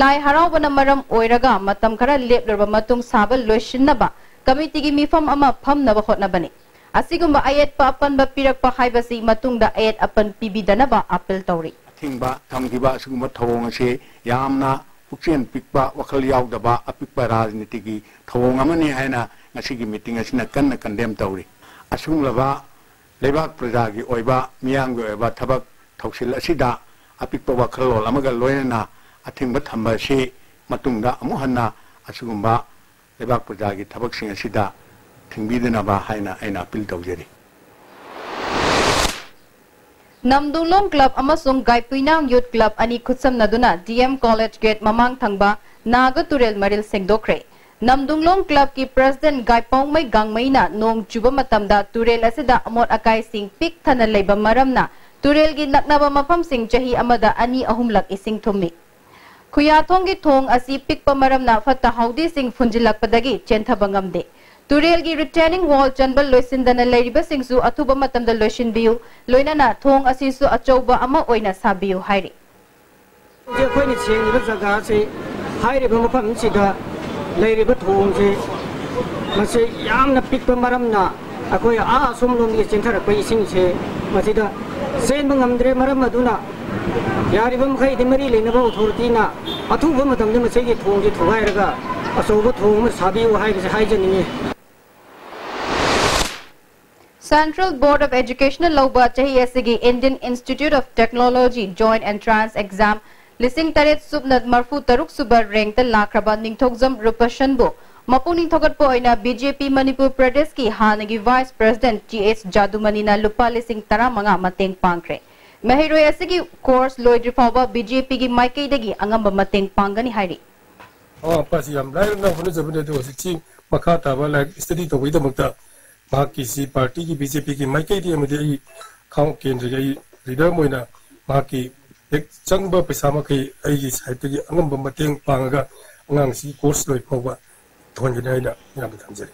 ꯂꯥꯏ ꯍꯔꯥꯎꯕꯅ ꯃꯔꯝ ꯑꯣꯏꯔꯒ ꯃꯇꯝ ꯈꯔ ꯂꯦꯞꯂꯨꯔꯕ ꯃꯇꯨꯡ ꯁꯥꯕ ꯂꯣꯏꯁꯤꯟꯅꯕ ꯀꯃꯤꯇꯤꯒꯤ ꯃꯤꯐꯝ ꯑꯃ ꯐꯝꯅꯕ ꯍꯣꯠꯅꯕꯅꯤ꯫ ꯑꯁꯤꯒꯨꯝꯕ ꯑꯌꯦꯠꯄ ꯑꯄꯟꯕ ꯄꯤꯔꯛꯄ ꯍꯥꯏꯕꯁꯤ ꯃꯇꯨꯡꯗ ꯑꯌꯦꯠ ꯑꯄꯟ ꯄꯤꯕꯤꯗꯅꯕ ꯑꯥꯄꯤꯜ ꯇꯧꯔꯤ꯫ ꯑꯊꯤꯡꯕ ꯊꯝꯈꯤꯕ ꯑꯁꯤꯒꯨꯝꯕ ꯊꯧꯑꯣꯡ ꯑꯁꯤ ꯌꯥꯝꯅ ꯄꯨꯛꯆꯦꯜ ꯄꯤꯛꯄ, ꯋꯥꯈꯜ ꯌꯥꯎꯗꯕ ꯑꯄꯤꯛꯄ ꯔꯥꯖꯅꯤꯇꯤꯒꯤ ꯊꯧꯑꯣꯡ ꯑꯃꯅꯤ ꯍꯥꯏꯅ ꯉꯁꯤꯒꯤ ꯃꯤꯇꯤꯡ ꯑꯁꯤꯅ ꯀꯟꯅ ꯀꯟꯗꯦꯝ ꯇꯧꯔꯤ꯫ ꯑꯁꯤꯒꯨꯝꯂꯕ ꯂꯩꯕꯥꯛ ꯄ꯭ꯔꯖꯥꯒꯤ ꯑꯣꯏꯕ, ꯃꯤꯌꯥꯝꯒꯤ ꯑꯣꯏꯕ ꯊꯕꯛ ꯊꯧꯁꯤꯜ ꯑꯁꯤꯗ ꯑꯄꯤꯛꯄ ꯋꯥꯈꯜꯂꯣꯟ ꯑꯃꯒ ꯂꯣꯏꯅꯅ ꯑꯊꯤꯡꯕ ꯊꯝꯕ ꯑꯁꯤ ꯃꯇꯨꯡꯗ ꯑꯃꯨꯛ ꯍꯟꯅ ꯑꯁꯤꯒꯨꯝꯕ ꯂꯩꯕꯥꯛ ꯄ꯭ꯔꯖꯥꯒꯤ ꯊꯕꯛꯁꯤꯡ ꯑꯁꯤꯗ ꯊꯤꯡꯕꯤꯗꯅꯕ ꯍꯥꯏꯅ ꯑꯩꯅ ꯑꯥꯄꯤꯜ ꯇꯧꯖꯔꯤ꯫ ꯅꯝꯗꯨꯡꯂꯣꯡ ꯀ꯭ꯂꯕ ꯑꯃꯁꯨꯡ ꯒꯥꯏꯄꯨꯏꯅꯥꯡ ꯌꯨꯊ ꯀ꯭ꯂꯕ ꯑꯅꯤ ꯈꯨꯠꯁꯝꯅꯗꯨꯅ ꯗꯤ ꯑꯦꯝ ꯀꯣꯂꯦꯖ ꯒꯦꯠ ꯃꯃꯥꯡ ꯊꯪꯕ ꯅꯥꯒ ꯇꯨꯔꯦꯜ ꯃꯔꯤꯜ ꯁꯦꯡꯗꯣꯛꯈ꯭ꯔꯦ꯫ ꯅꯝꯗꯨꯡꯂꯣꯡ ꯀ꯭ꯂꯕꯀꯤ ꯄ꯭ꯔꯦꯁꯤꯗꯦꯟꯠ ꯒꯥꯏꯄꯥꯎꯃꯩ ꯒꯥꯡꯃꯩꯅ ꯅꯣꯡ ꯆꯨꯕ ꯃꯇꯝꯗ ꯇꯨꯔꯦꯜ ꯑꯁꯤꯗ ꯑꯃꯣꯠ ꯑꯀꯥꯏꯁꯤꯡ ꯄꯤꯛ ꯊꯟꯅ ꯂꯩꯕ ꯃꯔꯝꯅ ꯇꯨꯔꯦꯜꯒꯤ ꯅꯛꯅꯕ ꯃꯐꯝꯁꯤꯡ ꯆꯍꯤ ꯑꯃꯗ ꯑꯅꯤ ꯑꯍꯨꯝꯂꯛ ꯏꯁꯤꯡ ꯊꯨꯝꯃꯤ꯫ ꯈꯨꯌꯥꯊꯣꯡꯒꯤ ꯊꯣꯡ ꯑꯁꯤ ꯄꯤꯛꯄ ꯃꯔꯝꯅ ꯐꯠꯇ ꯍꯥꯎꯗꯤꯁꯤꯡ ꯐꯨꯟꯖꯤꯜꯂꯛꯄꯗꯒꯤ ꯆꯦꯟꯊꯕ ꯉꯝꯗꯦ꯫ ꯇꯨꯔꯦꯜꯒꯤ retaining wall ꯆꯟꯕ ꯂꯣꯏꯁꯤꯟꯗꯅ ꯂꯩꯔꯤꯕꯁꯤꯡꯁꯨ ꯑꯊꯨꯕ ꯃꯇꯝꯗ ꯂꯣꯏꯁꯤꯟꯕꯤꯌꯨ, ꯂꯣꯏꯅꯅ ꯊꯣꯡ ꯑꯁꯤꯁꯨ ꯑꯆꯧꯕ ꯑꯃ ꯑꯣꯏꯅ ꯁꯥꯕꯤꯌꯨ ꯍꯥꯏꯔꯤ꯫ ꯍꯧꯖꯤꯛ ꯑꯩꯈꯣꯏꯅ ꯁꯦꯡꯉꯤꯕ ꯖꯒꯥꯁꯤ, ꯍꯥꯏꯔꯤꯕ ꯃꯐꯝꯁꯤꯗ ꯂꯩꯔꯤꯕ ꯊꯣꯡꯁꯤ, ꯃꯁꯤ ꯌꯥꯝꯅ ꯄꯤꯛꯄ ꯃꯔꯝꯅ ꯑꯩꯈꯣꯏ ꯑꯥ ꯑꯁꯣꯝꯂꯣꯝꯗꯒꯤ ꯆꯦꯟꯊꯔꯛꯄ ꯏꯁꯤꯡꯁꯦ ꯃꯁꯤꯗ ꯆꯦꯟꯕ ꯉꯝꯗ꯭ꯔꯦ꯫ ꯃꯔꯝ ꯑꯗꯨꯅ ꯌꯥꯔꯤꯕ ꯃꯈꯩꯗꯤ ꯃꯔꯤ ꯂꯩꯅꯕ authorityꯅ ꯑꯊꯨꯕ ꯃꯇꯝꯗ ꯃꯁꯤꯒꯤ ꯊꯣꯡꯁꯤ ꯊꯨꯒꯥꯏꯔꯒ ꯑꯆꯧꯕ ꯊꯣꯡ ꯑꯃ ꯁꯥꯕꯤꯌꯨ ꯍꯥꯏꯕꯁꯤ ꯍꯥꯏꯖꯅꯤꯡꯉꯤ꯫ Central Board of Educationꯅ ꯂꯧꯕ ꯆꯍꯤ ꯑꯁꯤꯒꯤ Indian Institute of Technology Joint Entrance Exam ꯂꯤꯁꯤꯡ ꯇꯔꯦꯠ ꯁꯨꯞꯅ ꯃꯔꯐꯨ ꯇꯔꯨꯛ ꯁꯨꯕ rankꯇ ꯂꯥꯛꯈ꯭ꯔꯕ ꯅꯤꯡꯊꯧꯖꯝ ꯔꯨꯄꯁꯟꯕꯨ ꯃꯄꯨꯛꯅꯤꯡ ꯊꯧꯒꯠꯄ ꯑꯣꯏꯅ BJP ꯃꯅꯤꯄꯨꯔ ꯄ꯭ꯔꯗꯦꯁꯀꯤ ꯍꯥꯟꯅꯒꯤ Vice President Th ꯖꯥꯗꯨꯃꯅꯤꯅ ꯂꯨꯄꯥ ꯂꯤꯁꯤꯡ ꯇꯔꯥꯃꯉꯥ ꯃꯇꯦꯡ ꯄꯥꯡꯈ꯭ꯔꯦ꯫ ꯃꯍꯩꯔꯣꯏ ꯑꯁꯤꯒꯤ course ꯂꯣꯏꯗ꯭ꯔꯤ ꯐꯥꯎꯕ BJPꯒꯤ ꯃꯥꯏꯀꯩꯗꯒꯤ ꯑꯉꯝꯕ ꯃꯇꯦꯡ ꯄꯥꯡꯒꯅꯤ ꯍꯥꯏꯔꯤ꯫ ꯑꯋꯥꯠ ꯑꯄꯥꯁꯤ ꯌꯥꯝ ꯂꯥꯏꯔꯅ ꯍꯣꯠꯅꯖꯕꯅꯤ, ꯑꯗꯨ ꯍꯧꯖꯤꯛꯁꯤ ꯃꯈꯥ ꯇꯥꯕ ꯂꯥꯏꯔꯤꯛ study ꯇꯧꯕꯒꯤꯗꯃꯛꯇ ꯃꯍꯥꯛꯀꯤꯁꯤ partyꯒꯤ BJPꯒꯤ ꯃꯥꯏꯀꯩꯗꯒꯤ ꯑꯃꯗꯤ ꯑꯩ ꯈꯥꯡꯉꯕꯣꯛ ꯀꯦꯟꯗ꯭ꯔꯒꯤ ꯑꯩ leader ꯑꯃ ꯑꯣꯏꯅ ꯃꯍꯥꯛꯀꯤ ꯍꯦꯛ ꯆꯪꯕ ꯄꯩꯁꯥ ꯃꯈꯩ ꯑꯩꯒꯤ sideꯇꯒꯤ ꯑꯉꯝꯕ ꯃꯇꯦꯡ ꯄꯥꯡꯉꯒ ꯑꯉꯥꯡꯁꯤ course ꯂꯣꯏ ꯐꯥꯎꯕ ꯇꯧꯍꯟꯒꯅꯤ ꯍꯥꯏꯅ ꯃꯌꯥꯝꯗ ꯊꯝꯖꯔꯤ꯫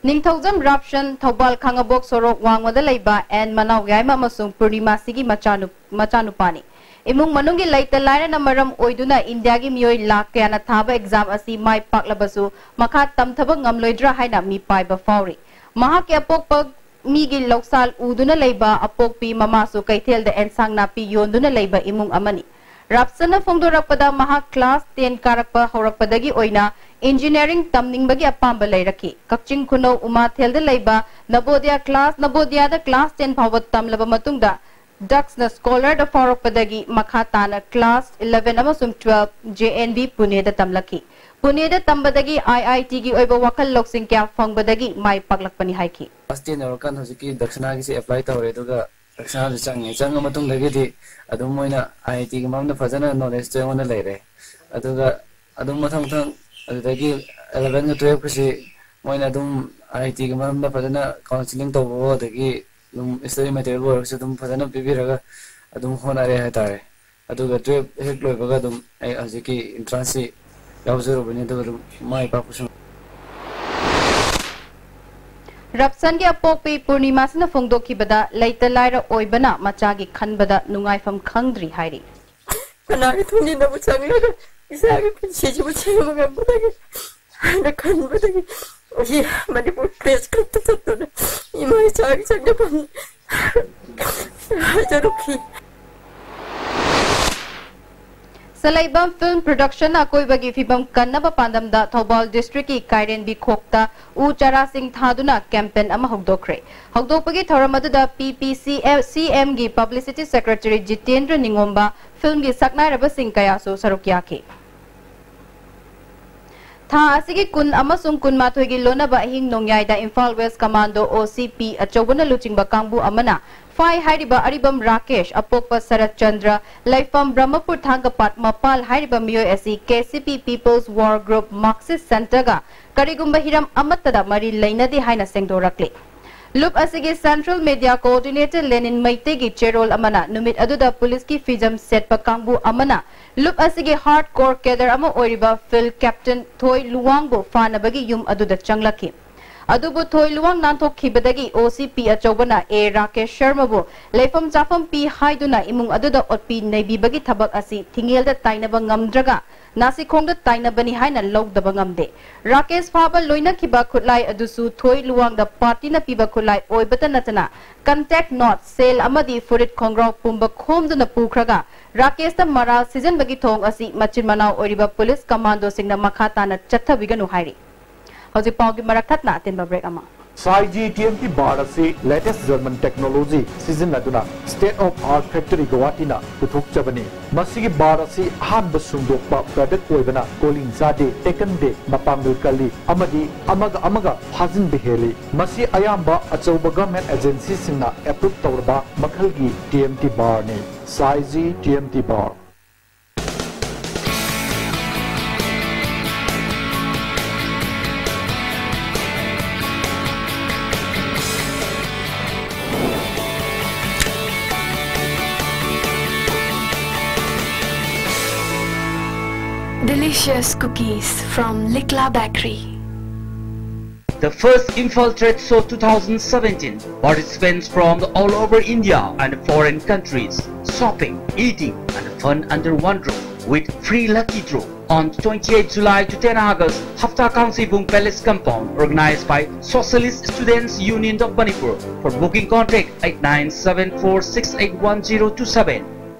ꯅꯤꯡꯊꯧꯖꯝ ꯔꯥꯞꯁꯟ, ꯊꯧꯕꯥꯜ ꯈꯥꯡꯉꯕꯣꯛ ꯁꯣꯔꯣꯛ ꯋꯥꯡꯃꯗ ꯂꯩꯕ ꯑꯦꯟ ꯃꯅꯥꯎ ꯌꯥꯏꯃ ꯑꯃꯁꯨꯡ ꯄꯨꯔꯅꯤꯃꯥꯁꯤꯒꯤ ꯃꯆꯥꯅꯨ-, ꯃꯆꯥꯅꯨꯄꯥꯅꯤ꯫ ꯏꯃꯨꯡ ꯃꯅꯨꯡꯒꯤ ꯂꯩꯇ ꯂꯥꯏꯔꯅ ꯃꯔꯝ ꯑꯣꯏꯗꯨꯅ ꯏꯟꯗꯤꯌꯥꯒꯤ ꯃꯤꯑꯣꯏ ꯂꯥꯈ ꯀꯌꯥꯅ ꯊꯥꯕ exam ꯑꯁꯤ ꯃꯥꯏ ꯄꯥꯛꯂꯕꯁꯨ ꯃꯈꯥ ꯇꯝꯊꯕ ꯉꯝꯂꯣꯏꯗ꯭ꯔꯥ ꯍꯥꯏꯅ ꯃꯤꯄꯥꯏꯕ ꯐꯥꯎꯔꯤ꯫ ꯃꯍꯥꯛꯀꯤ ꯑꯄꯣꯛꯄ ꯃꯤꯒꯤ ꯂꯧꯁꯥꯜ ꯎꯗꯨꯅ ꯂꯩꯕ ꯑꯄꯣꯛꯄꯤ ꯃꯃꯥꯁꯨ ꯀꯩꯊꯦꯜꯗ ꯑꯦꯟꯁꯥꯡ ꯅꯥꯄꯤ ꯌꯣꯟꯗꯨꯅ ꯂꯩꯕ ꯏꯃꯨꯡ ꯑꯃꯅꯤ꯫ ꯔꯥꯞꯁꯟꯅ ꯐꯣꯡꯗꯣꯔꯛꯄꯗ, ꯃꯍꯥꯛ class ten ꯀꯥꯔꯛꯄ ꯍꯧꯔꯛꯄꯗꯒꯤ ꯑꯣꯏꯅ engineering ꯇꯝꯅꯤꯡꯕꯒꯤ ꯑꯄꯥꯝꯕ ꯂꯩꯔꯛꯈꯤ꯫ ꯀꯛꯆꯤꯡ ꯈꯨꯅꯧ ꯎꯃꯥꯊꯦꯜꯗ ꯂꯩꯕ ꯅꯕꯣꯗꯤꯌꯥ class, ꯅꯕꯣꯗꯤꯌꯥꯗ class ten ꯐꯥꯎꯕ ꯇꯝꯂꯕ ꯃꯇꯨꯡꯗ, ꯗꯛꯁꯅ scholarꯗ ꯐꯥꯎꯔꯛꯄꯗꯒꯤ ꯃꯈꯥ ꯇꯥꯅ class eleven ꯑꯃꯁꯨꯡ twelve JNV ꯄꯨꯅꯦꯗ ꯇꯝꯂꯛꯈꯤ꯫ ꯄꯨꯅꯦꯗ ꯇꯝꯕꯗꯒꯤ IITꯒꯤ ꯑꯣꯏꯕ ꯋꯥꯈꯜ ꯂꯧꯁꯤꯡ ꯀꯌꯥ ꯐꯪꯕꯗꯒꯤ ꯃꯥꯏ ꯄꯥꯛꯂꯛꯄꯅꯤ ꯍꯥꯏꯈꯤ꯫ Class ten ꯌꯧꯔꯀꯥꯟꯗ ꯍꯧꯖꯤꯛꯀꯤ ꯗꯛꯁꯅꯥꯒꯤꯁꯦ apply ꯇꯧꯔꯦ, ꯑꯗꯨꯒ ꯗꯛꯁꯅꯥꯁꯨ ꯆꯪꯉꯦ꯫ ꯆꯪꯉ ꯃꯇꯨꯡꯗꯒꯤꯗꯤ ꯑꯗꯨꯝ ꯃꯣꯏꯅ IITꯒꯤ ꯃꯔꯝꯗ ꯐꯖꯅ knowledgeꯇꯣ ꯑꯩꯉꯣꯟꯗ ꯂꯩꯔꯦ꯫ ꯑꯗꯨꯒ ꯑꯗꯨꯝ ꯃꯊꯪ ꯃꯊꯪ ꯑꯗꯨꯗꯒꯤ elevenꯒ twelveꯀꯁꯤ ꯃꯣꯏꯅ ꯑꯗꯨꯝ IITꯒꯤ ꯃꯔꯝꯗ ꯐꯖꯅ counselling ꯇꯧꯕꯋꯣ, ꯑꯗꯒꯤ ꯑꯗꯨꯝ study materialꯕꯨ ꯑꯣꯏꯔꯒꯁꯨ ꯑꯗꯨꯝ ꯐꯖꯅ ꯄꯤꯕꯤꯔꯒ ꯑꯗꯨꯝ ꯍꯣꯠꯅꯔꯦ ꯍꯥꯏꯇꯥꯔꯦ꯫ ꯑꯗꯨꯒ twelve ꯍꯦꯛ ꯂꯣꯏꯕꯒ ꯑꯗꯨꯝ ꯑꯩ ꯍꯧꯖꯤꯛꯀꯤ entrance ꯁꯤ ꯌꯥꯎꯖꯔꯨꯕꯅꯤ, ꯑꯗꯨꯒ ꯑꯗꯨꯝ ꯃꯥꯏ ꯄꯥꯛꯄꯁꯨ꯫ ꯔꯞꯁꯟꯒꯤ ꯑꯄꯣꯛꯄꯤ ꯄꯨꯔꯅꯤꯃꯥꯁꯤꯅ ꯐꯣꯡꯗꯣꯛꯈꯤꯕꯗ, ꯂꯩꯇ ꯂꯥꯏꯔ ꯑꯣꯏꯕꯅ ꯃꯆꯥꯒꯤ ꯈꯟꯕꯗ ꯅꯨꯡꯉꯥꯏꯐꯝ ꯈꯪꯗ꯭ꯔꯤ ꯍꯥꯏꯔꯤ꯫ ꯀꯅꯥꯒꯤ ꯊꯨꯡꯅꯤꯟꯗꯕꯨ ꯆꯪꯂꯒ ꯏꯆꯥꯒꯤ ꯄꯨꯟꯁꯤꯁꯤꯕꯨ ꯁꯦꯝꯕ ꯉꯝꯕꯗꯒꯦ ꯍꯥꯏꯅ ꯈꯟꯕꯗꯒꯤ ꯉꯁꯤ ꯃꯅꯤꯄꯨꯔ Press Club ꯇ ꯆꯠꯇꯨꯅ ꯏꯃꯥ ꯏꯆꯥꯒꯤ ꯆꯪꯖꯐꯝ ꯍꯥꯏꯖꯔꯨꯈꯤ꯫ ꯁꯂꯩꯕꯝ Film Production ꯅ ꯑꯀꯣꯏꯕꯒꯤ ꯐꯤꯕꯝ ꯀꯟꯅꯕ ꯄꯥꯟꯗꯝꯗ ꯊꯧꯕꯥꯜ district ꯀꯤ ꯀꯥꯏꯔꯦꯟꯕꯤ ꯈꯣꯛꯇ ꯎ ꯆꯥꯔꯥꯁꯤꯡ ꯊꯥꯗꯨꯅ campaign ꯑꯃ ꯍꯧꯗꯣꯛꯈ꯭ꯔꯦ꯫ ꯍꯧꯗꯣꯛꯄꯒꯤ ꯊꯧꯔꯝ ꯑꯗꯨꯗ P P C M ꯒꯤ Publicity Secretary ꯖꯤꯇꯦꯟꯗ꯭ꯔ ꯅꯤꯉꯣꯝꯕ, film ꯒꯤ ꯁꯛꯅꯥꯏꯔꯕꯁꯤꯡ ꯀꯌꯥꯁꯨ ꯁꯔꯨꯛ ꯌꯥꯈꯤ꯫ ꯊꯥ ꯑꯁꯤꯒꯤ ꯀꯨꯟ ꯑꯃꯁꯨꯡ ꯀꯨꯟꯃꯥꯊꯣꯏꯒꯤ ꯂꯣꯟꯅꯕ ꯑꯍꯤꯡ ꯅꯣꯡꯌꯥꯏꯗ Imphal West Commando O C P ꯑꯆꯧꯕꯅ ꯂꯨꯆꯤꯡꯕ ꯀꯥꯡꯕꯨ ꯑꯃꯅ ꯐꯥꯏ ꯍꯥꯏꯔꯤꯕ ꯑꯔꯤꯕꯝ ꯔꯥꯀꯦꯁ, ꯑꯄꯣꯛꯄ ꯁꯔꯠ ꯆꯟꯗ꯭ꯔ, ꯂꯩꯐꯝ ꯕ꯭ꯔꯍ꯭ꯃꯄꯨꯔ ꯊꯥꯡꯒꯄꯥꯠ ꯃꯄꯥꯜ ꯍꯥꯏꯔꯤꯕ ꯃꯤꯑꯣꯏ ꯑꯁꯤ K C P People's War Group Marxist Centre ꯒ ꯀꯔꯤꯒꯨꯝꯕ ꯍꯤꯔꯝ ꯑꯃꯠꯇꯗ ꯃꯔꯤ ꯂꯩꯅꯗꯦ ꯍꯥꯏꯅ ꯁꯦꯡꯗꯣꯔꯛꯂꯤ꯫ ꯂꯨꯞ ꯑꯁꯤꯒꯤ Central Media Coordinator ꯂꯦꯅꯤꯟ ꯃꯩꯇꯩꯒꯤ ꯆꯦꯔꯣꯜ ꯑꯃꯅ ꯅꯨꯃꯤꯠ ꯑꯗꯨꯗ ꯄꯨꯂꯤꯁꯀꯤ ꯐꯤꯖꯝ ꯁꯦꯠꯄ ꯀꯥꯡꯕꯨ ꯑꯃꯅ ꯂꯨꯞ ꯑꯁꯤꯒꯤ hard core cadre ꯑꯃ ꯑꯣꯏꯔꯤꯕ Field Captain ꯊꯣꯏ ꯂꯨꯋꯥꯡꯕꯨ ꯐꯥꯅꯕꯒꯤ ꯌꯨꯝ ꯑꯗꯨꯗ ꯆꯪꯂꯛꯈꯤ꯫ ꯑꯗꯨꯕꯨ ꯊꯣꯏ Luwang ꯅꯥꯟꯊꯣꯛꯈꯤꯕꯗꯒꯤ O C P ꯑꯆꯧꯕꯅ A Rakesh ꯁꯔꯃꯕꯨ ꯂꯩꯐꯝ ꯆꯥꯐꯝ ꯄꯤ ꯍꯥꯏꯗꯨꯅ ꯏꯃꯨꯡ ꯑꯗꯨꯗ ꯑꯣꯠꯄꯤ ꯅꯩꯕꯤꯕꯒꯤ ꯊꯕꯛ ꯑꯁꯤ ꯊꯤꯡꯉꯦꯜꯗ ꯇꯥꯏꯅꯕ ꯉꯝꯗ꯭ꯔꯒ ꯅꯥꯁꯤꯈꯣꯡꯗ ꯇꯥꯏꯅꯕꯅꯤ ꯍꯥꯏꯅ ꯂꯧꯗꯕ ꯉꯝꯗꯦ꯫ ꯔꯥꯀꯦꯁ ꯐꯥꯕ ꯂꯣꯏꯅꯈꯤꯕ ꯈꯨꯠꯂꯥꯏ ꯑꯗꯨꯁꯨ ꯊꯣꯏ ꯂꯨꯋꯥꯡꯗ party ꯅ ꯄꯤꯕ ꯈꯨꯠꯂꯥꯏ ꯑꯣꯏꯕꯇ ꯅꯠꯇꯅ contact knot, ꯁꯦꯜ ꯑꯃꯗꯤ ꯐꯨꯔꯤꯠ ꯈꯣꯡꯒ꯭ꯔꯥꯎ ꯄꯨꯝꯕ ꯈꯣꯝꯗꯨꯅ ꯄꯨꯈ꯭ꯔꯒ ꯔꯥꯀꯦꯁꯇ ꯃꯔꯥꯜ ꯁꯤꯖꯤꯟꯕꯒꯤ ꯊꯧꯑꯣꯡ ꯑꯁꯤ ꯃꯆꯤꯟ ꯃꯅꯥꯎ ꯑꯣꯏꯔꯤꯕ ꯄꯨꯂꯤꯁ commandoꯁꯤꯡꯅ ꯃꯈꯥ ꯇꯥꯅ ꯆꯠꯊꯕꯤꯒꯅꯨ ꯍꯥꯏꯔꯤ꯫ ꯍꯧꯖꯤꯛ ꯄꯥꯎꯒꯤ ꯃꯔꯛ ꯊꯠꯅ ꯑꯇꯦꯟꯕ break ꯑꯃ꯫ Saiji T M T bar ꯑꯁꯤ latest German technology ꯁꯤꯖꯤꯟꯅꯗꯨꯅ state of art factory ꯒꯧꯍꯥꯇꯤꯅ ꯄꯨꯊꯣꯛꯆꯕꯅꯤ꯫ ꯃꯁꯤꯒꯤ bar ꯑꯁꯤ ꯑꯍꯥꯟꯕ ꯁꯨꯡꯗꯣꯛꯄ product ꯑꯣꯏꯕꯅ ꯀꯣꯂꯤꯡ ꯆꯥꯗꯦ, ꯇꯦꯛꯀꯟꯗꯦ, ꯃꯄꯥꯡꯒꯜ ꯀꯜꯂꯤ ꯑꯃꯗꯤ ꯑꯃꯒ ꯑꯃꯒ ꯐꯥꯖꯤꯟꯕ ꯍꯦꯜꯂꯤ꯫ ꯃꯁꯤ ꯑꯌꯥꯝꯕ ꯑꯆꯧꯕ government agencyꯁꯤꯡꯅ approve ꯇꯧꯔꯕ ꯃꯈꯜꯒꯤ T M T barꯅꯤ꯫ Saiji T M T bar꯫ Delicious cookies from Likla Bakery. The first Imphal Trade Show two thousand seventeen. Participants from all over India and foreign countries. Shopping, eating, and fun under one roof with free lucky draw on twenty-eighth July to ten August, Hafta Kangsibung Palace Compound, organized by Socialist Students Union of Manipur. For booking, contact eight nine seven four six eight one zero two seven.